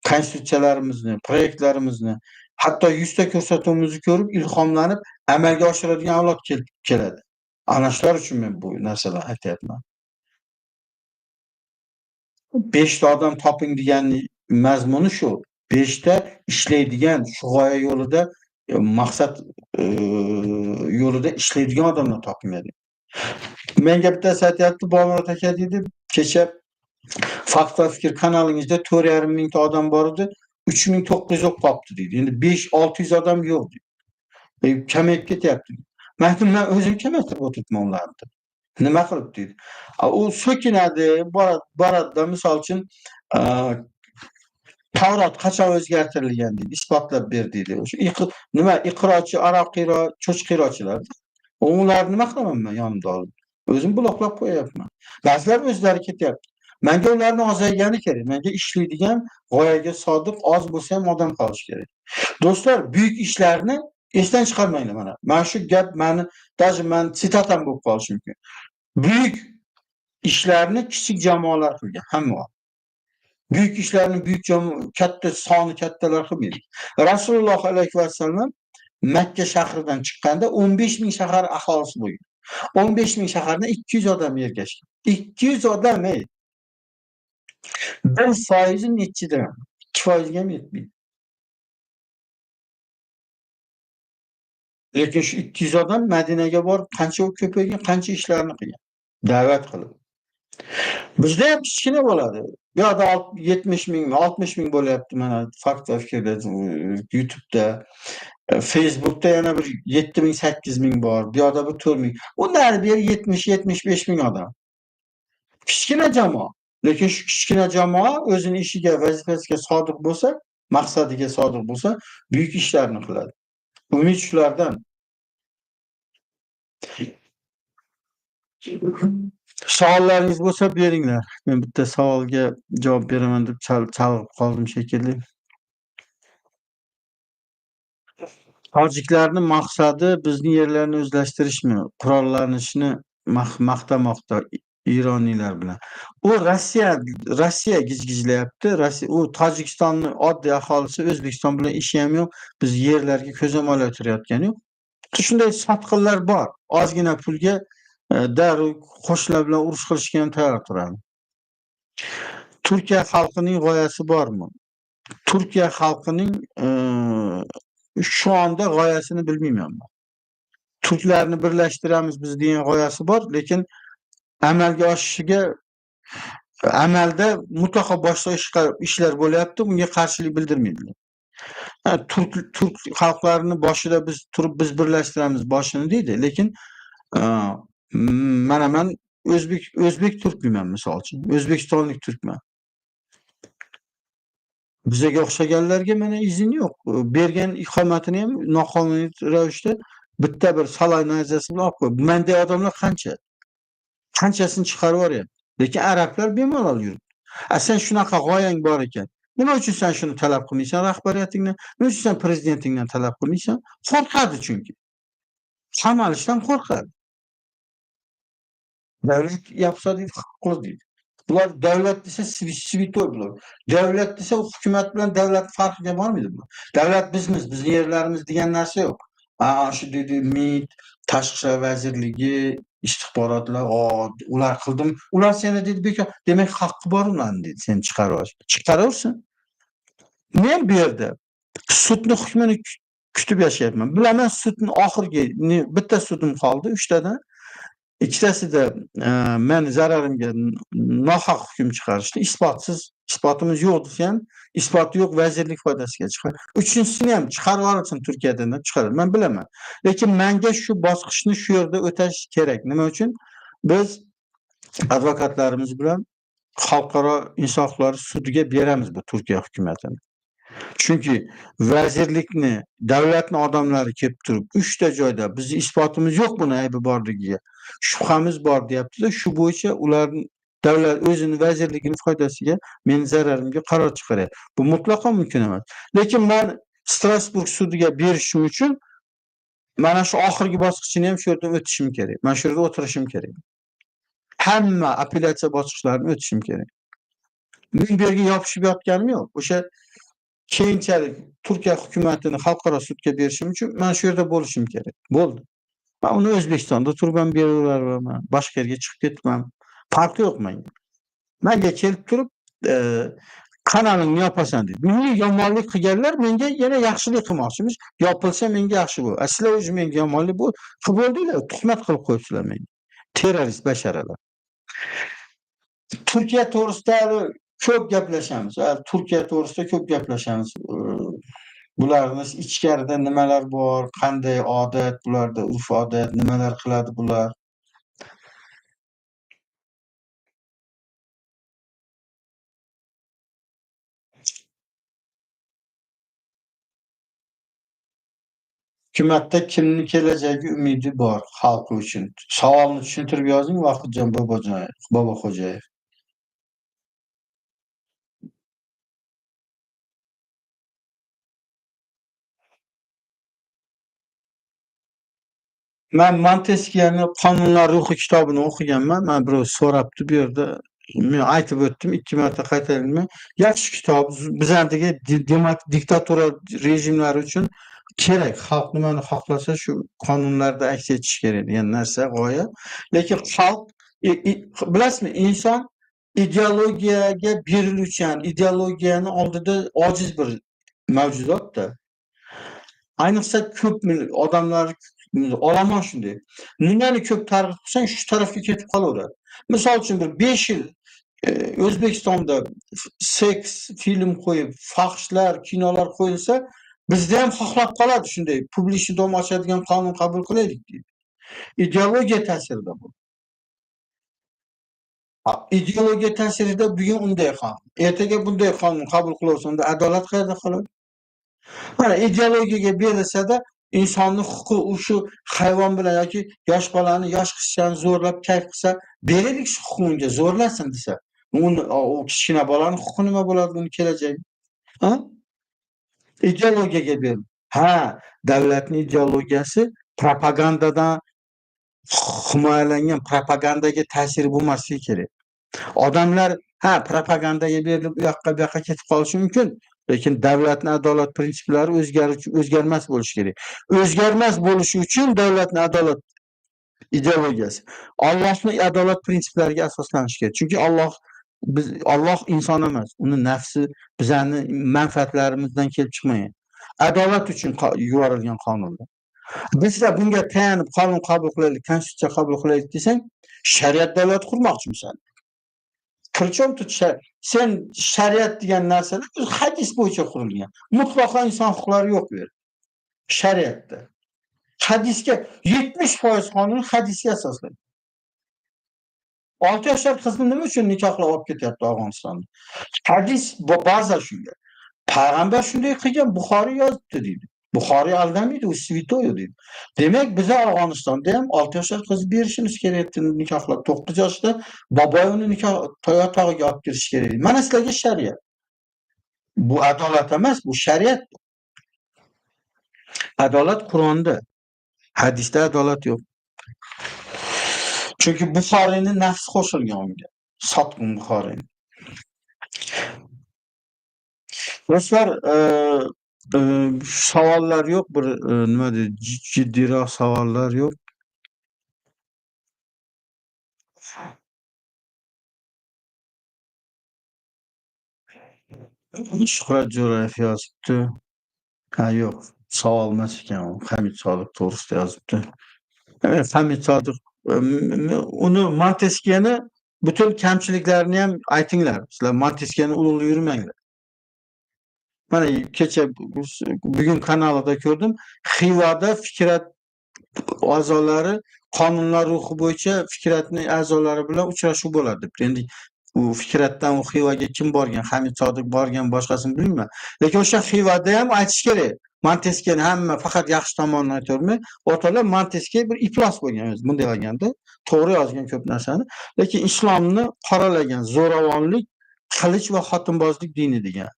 konstitutsiyalarimizni, proyektlarimizni, hatto 100 ta ko'rsatuvimizni ko'rib ilhomlanib amalga oshiradigan avlod keladi. Ana shular uchun men bu narsalarni aytyapman. 5 ta odam toping degan mazmuni shu. 5 ta ishlaydigan, shu g'oya yo'lida, maqsad yo'lida ishlaydigan odamlar toping dedi. Menga bittasi aytyapti, Bobomurod aka deydi, kecha Fakt va fikr kanalingizda 4,5 mingta odam bor edi, 3900 yo'q qolibdi deydi. Endi 5-600 odam yo'q deydi. Kamayib ketyapti. Men aytdim, men o'zim kamaytirib o'tiribman ularni. Nima qilib deydi. U so'kinadi, boradi-da, misol uchun, Tavrot qachon o'zgartirilgan deydi, isbotlab ber deydi. O'sha nima iqrochi, aroqiro, cho'chqirochilar. Ularni nima qilaman men yonimda olib? O'zim bloklab qo'yapman. Ba'zilar o'zlari ketyapti. Menga ularni ozaygani kerak. Menga ishlaydigan, g'oyaga sodiq, oz bo'lsa ham odam qolishi kerak. Do'stlar, buyuk ishlarni esdan chiqarmanglar mana. Mana shu gap meni, даже meni sitatam bo'lib qolishi mumkin. Buyuk ishlarni kichik jamoalar qilgan, hamma vaqt. Buyuk ishlarni buyuk jamoa, katta soni kattalar qilmaydi. Rasululloh alayhi vasallam Makka shahridan chiqqanda 15 ming shahar aholisi bo'lgan. 15 ming shahardan 200 odam ergashgan. 200 odam, ey. 1% nechidir? 2% ham yetmaydi. Lekin shu 200 odam Madinaga borib qancha ko'paygan, qancha ishlarni qilgan, da'vat qilib. Bizda ham kichkina bo'ladi. Bu yoqda 70 ming, 60 ming bo'lyapti mana Fakt va fikrda, YouTube'da, Facebook'da yana bir 7 ming, 8 ming bor. Bu yoqda bir 4 ming. Undan beri 70-75 ming odam. Kichkina jamoa. Lekin shu kichkina jamoa o'zini ishiga, vazifasiga sodiq bo'lsa, maqsadiga sodiq bo'lsa, buyuk ishlarni qiladi. Umid shulardan. Savollaringiz bo'lsa beringlar. Men bitta savolga javob beraman deb chalg'ib qoldim shekilli. Tojiklarning maqsadi bizni yerlarni o'zlashtirishmi? Qurollanishni maqtamoqda Eroniylar bilan. U Rossiya gijgijlayapti. Rossiya, u Tojikistonning oddiy aholisi O'zbekiston bilan ishi ham yo'q. Biz yerlarga ko'z ham olayotgani yo'q. Shunday sotqinlar bor. Ozgina pulga darrov qo'shnilar bilan urush qilishga ham tayyor turadi. Turkiya xalqining g'oyasi bormi? Turkiya xalqining shu onda g'oyasini bilmayman men. Turklarni birlashtiramiz biz degan g'oyasi bor, lekin amalga oshishiga amalda mutlaqo boshqa ishlar bo'lyapti, bunga qarshilik bildirmaydilar. Turk xalqlarini boshida biz turib biz birlashtiramiz boshini deydi, lekin mana men o'zbek turkman misol uchun, o'zbekistonlik turkman. Bizga o'xshaganlarga mana izn yo'q. Bergan iqomatini ham noqonuniy ravishda bitta bir salay narzasi bilan olib qo'yib. Menday odamlar qancha? Qanchasini chiqarib yuboryapti. Lekin arablar bemalol yuribdi. A sen shunaqa g'oyang bor ekan. Nima uchun sen shuni talab qilmaysan rahbariyatingdan? Nima uchun sen prezidentingdan talab qilmaysan? Qo'rqadi chunki. Qamalishdan qo'rqadi. Davlat yapsa deydi, qil deydi. Bular davlat desa svitoy bular. Davlat desa hukumat bilan davlat farqiga bormaydi bular. Davlat bizmiz, bizning yerlarimiz degan narsa yo'q. Shu deydi MIT, Tashqi ishlar vazirligi, istixborotlar, ular qildim. Ular seni deydi bekor. Demak, haqqi bor ularning deydi, seni chiqarib olish. Chiqaraversin. Men bu yerda sudni hukmini kutib yashayapman. Bilaman sudni oxirgi bitta sudim qoldi, 3 tadan. Ikkitasida meni zararimga nohaq hukm chiqarishdi. Isbotsiz, isbotimiz yo'q desa ham, isboti yo'q vazirlik foydasiga chiqar. Uchinchisini ham chiqarib yuborsin Turkiyadan deb chiqaradi. Men bilaman. Lekin menga shu bosqichni shu yerda o'tash kerak. Nima uchun? Biz advokatlarimiz bilan xalqaro inson huquqlari sudiga beramiz bu Turkiya hukumatini. Chunki vazirlikni, davlatni odamlari kelib turib 3 ta joyda bizni isbotimiz yo'q buni aybi borligiga, shubhamiz bor deyapti-da, shu bo'yicha ularni davlat o'zini vazirligini foydasiga meni zararimga qaror chiqaryapti. Bu mutlaqo mumkin emas. Lekin men Strasburg sudiga berishim uchun mana shu oxirgi bosqichini ham shu yerdan o'tishim kerak. Mana shu yerda o'tirishim kerak. Hamma apellyatsiya bosqichlarini o'tishim kerak. Men bu yerga yopishib yotganim yo'q. O'sha keyinchalik Turkiya hukumatini xalqaro sudga berishim uchun men shu yerda bo'lishim kerak. Bo'ldi. Men uni O'zbekistonda turib ham beraveraman, boshqa yerga chiqib ketmam. Farqi yo'q menga. Menga kelib turib, kanalingni yopasan deydi. Menga yomonlik qilganlar menga yana yaxshilik qilmoqchimiz. Yopilsa menga yaxshi bo'ladi. Sizlar o'zi menga yomonlik qilib bo'ldinglar, tuhmat qilib qo'yibsizlar menga. Terrorist basharalar. Turkiya to'g'risida ko'p gaplashamiz. Turkiya to'g'risida ko'p gaplashamiz. Bularni ichkarida nimalar bor, qanday odat, bularda urf-odat, nimalar qiladi bular. Hukumatda kimni kelajagi umidi bor xalqi uchun? Savolni tushuntirib yozing, Vohidjon Boboxo'jayev. Men Monteskiyeni Qonunlar ruhi kitobini o'qiganman. Men birov so'rabdi bu yerda. Men aytib o'tdim, 2 marta qaytarilmay. Yaxshi kitob, bizlardagi diktatura rejimlari uchun kerak. Xalq nimani xohlasa shu qonunlarda aks etish kerak degan narsa g'oya. Lekin xalq bilasizmi, inson ideologiyaga beriluvchan, ideologiyani oldida ojiz bir mavjudot-da. Ayniqsa ko'p odamlar olomon shunday. Nimani ko'p targ'ib qilsang shu tarafga ketib qolaveradi. Misol uchun bir 5 yil O'zbekistonda seks film qo'yib, fahshlar, kinolar qo'yilsa, bizda ham xohlab qoladi shunday. Publishni dom ochadigan qonun qabul qilaylik deydi. Ideologiya ta'sirida bu. Ideologiya ta'sirida bugun unday qonun, ertaga bunday qonun qabul qilaversa, unda adolat qayerda qoladi? Mana ideologiyaga berilsa-da insonni huquqi u shu hayvon bilan yoki yosh bolani, yosh qizchani zo'rlab kayf qilsa, beraylik shu huquqni unga, zo'rlasin desa, uni u kichkina bolani huquqi nima bo'ladi, uni kelajagi? Ha? Ideologiyaga berildi. Ha, davlatning ideologiyasi propagandadan himoyalangan, propagandaga ta'siri bo'lmasligi kerak. Odamlar ha, propagandaga berilib u yoqqa bu yoqqa ketib qolishi mumkin, lekin davlatning adolat prinsiplari o'zgarmas bo'lishi kerak. O'zgarmas bo'lishi uchun davlatning adolat ideologiyasi Allohning adolat prinsiplariga asoslanishi kerak. Chunki Alloh inson emas, uni nafsi bizani manfaatlarimizdan kelib chiqmagan. Adolat uchun yuborilgan qonunlar. Bizda bunga tayanib qonun qabul qilaylik, konstitutsiya qabul qilaylik desang, shariat davlati qurmoqchimisan. Причем тут sen shariat degan narsalar o'zi hadis bo'yicha qurilgan. Mutlaqo inson huquqlari yo'q bu yerda. Shariatda. Hadisga 70% qonun hadisga asoslangan. 6 yoshli qizni nima uchun nikohlab olib ketyapti Afg'onistonda? Hadis baza shunga. Payg'ambar shunday qilgan, Buxoriy yozibdi deydi. Buxoriy aldamaydi, u svitoy deydi. Demak, biz Afg'onistonda ham 6 yoshli qiz berishimiz kerak edi nikohlab. 9 yoshda boboy uni nikoh yotog'iga olib kirish kerak edi. Mana sizlarga shariat. Bu adolat emas, bu shariat. Adolat Qur'onda. Hadisda adolat yo'q. Chunki Buxoriyning nafsi qo'shilgan unga. Sotqin Buxoriyni. Do'stlar, savollar yo'q, bir nima deydi, jiddiyroq savollar yo'q. Shuhrat Jo'rayev yozibdi. Ha, yo'q, savol emas ekan u. Hamid Sodiq to'g'risida yozibdi. Hamid Sodiq uni Monteskiyeni butun kamchiliklarini ham aytinglar. Sizlar Monteskiyeni ulug'lab yurmanglar. Mana kecha bugun kanalida ko'rdim. Xivada Fikrat a'zolari qonunlar ruhi bo'yicha Fikratning a'zolari bilan uchrashuv bo'ladi deb. Endi u Fikratdan u Xivaga kim borgan, Hamid Sodiq borgan, boshqasini bilmayman. Lekin o'sha Xivada ham aytish kerak. Monteskiyeni hamma faqat yaxshi tomonini aytavermay, o'rtoqlar Monteskiye bir iflos bo'lgan o'zi bunday olganda, to'g'ri yozgan ko'p narsani, lekin islomni qoralagan, zo'ravonlik Qilich va xotinbozlik dini degan.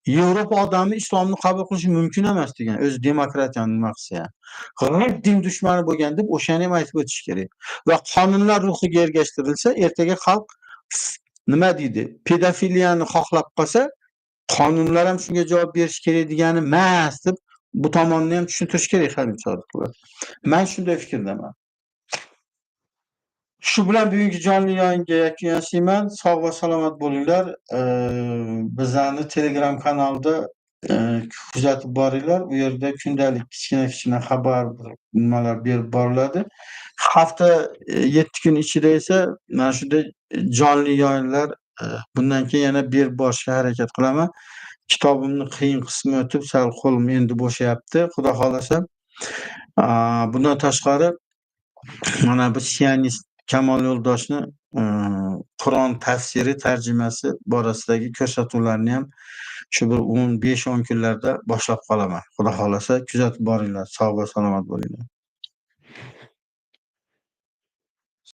Yevropa odami islomni qabul qilishi mumkin emas degan. O'zi demokratiyani nima qilsa ham. G'arb din dushmani bo'lgan deb o'shani ham aytib o'tish kerak. Va qonunlar ruhiga ergashtirilsa, ertaga xalq nima deydi? Pedofiliyani xohlab qolsa, qonunlar ham shunga javob berish kerak degani emas deb bu tomonni ham tushuntirish kerak Halim Sodiqlar. Men shunday fikrdaman. Shu bilan bugungi jonli yayinga yakun yasayman. Sog' va salomat bo'linglar. Bizlarni Telegram kanalda kuzatib boringlar. U yerda kundalik kichkina-kichkina xabar nimalar berib boriladi. Hafta 7 kun ichida esa mana shunday jonli yayinlar bundan keyin yana berib borishga harakat qilaman. Kitobimni qiyin qismi o'tib, sal qo'lim endi bo'shayapti, Xudo xolasa. Bundan tashqari mana bu sionist Kamol Yo'ldoshni Qur'on tafsiri tarjimasi borasidagi ko'rsatuvlarni ham shu bir 15-10 kunlarda boshlab qolaman. Xudo xolasa kuzatib boringlar. Sog' va salomat bo'linglar.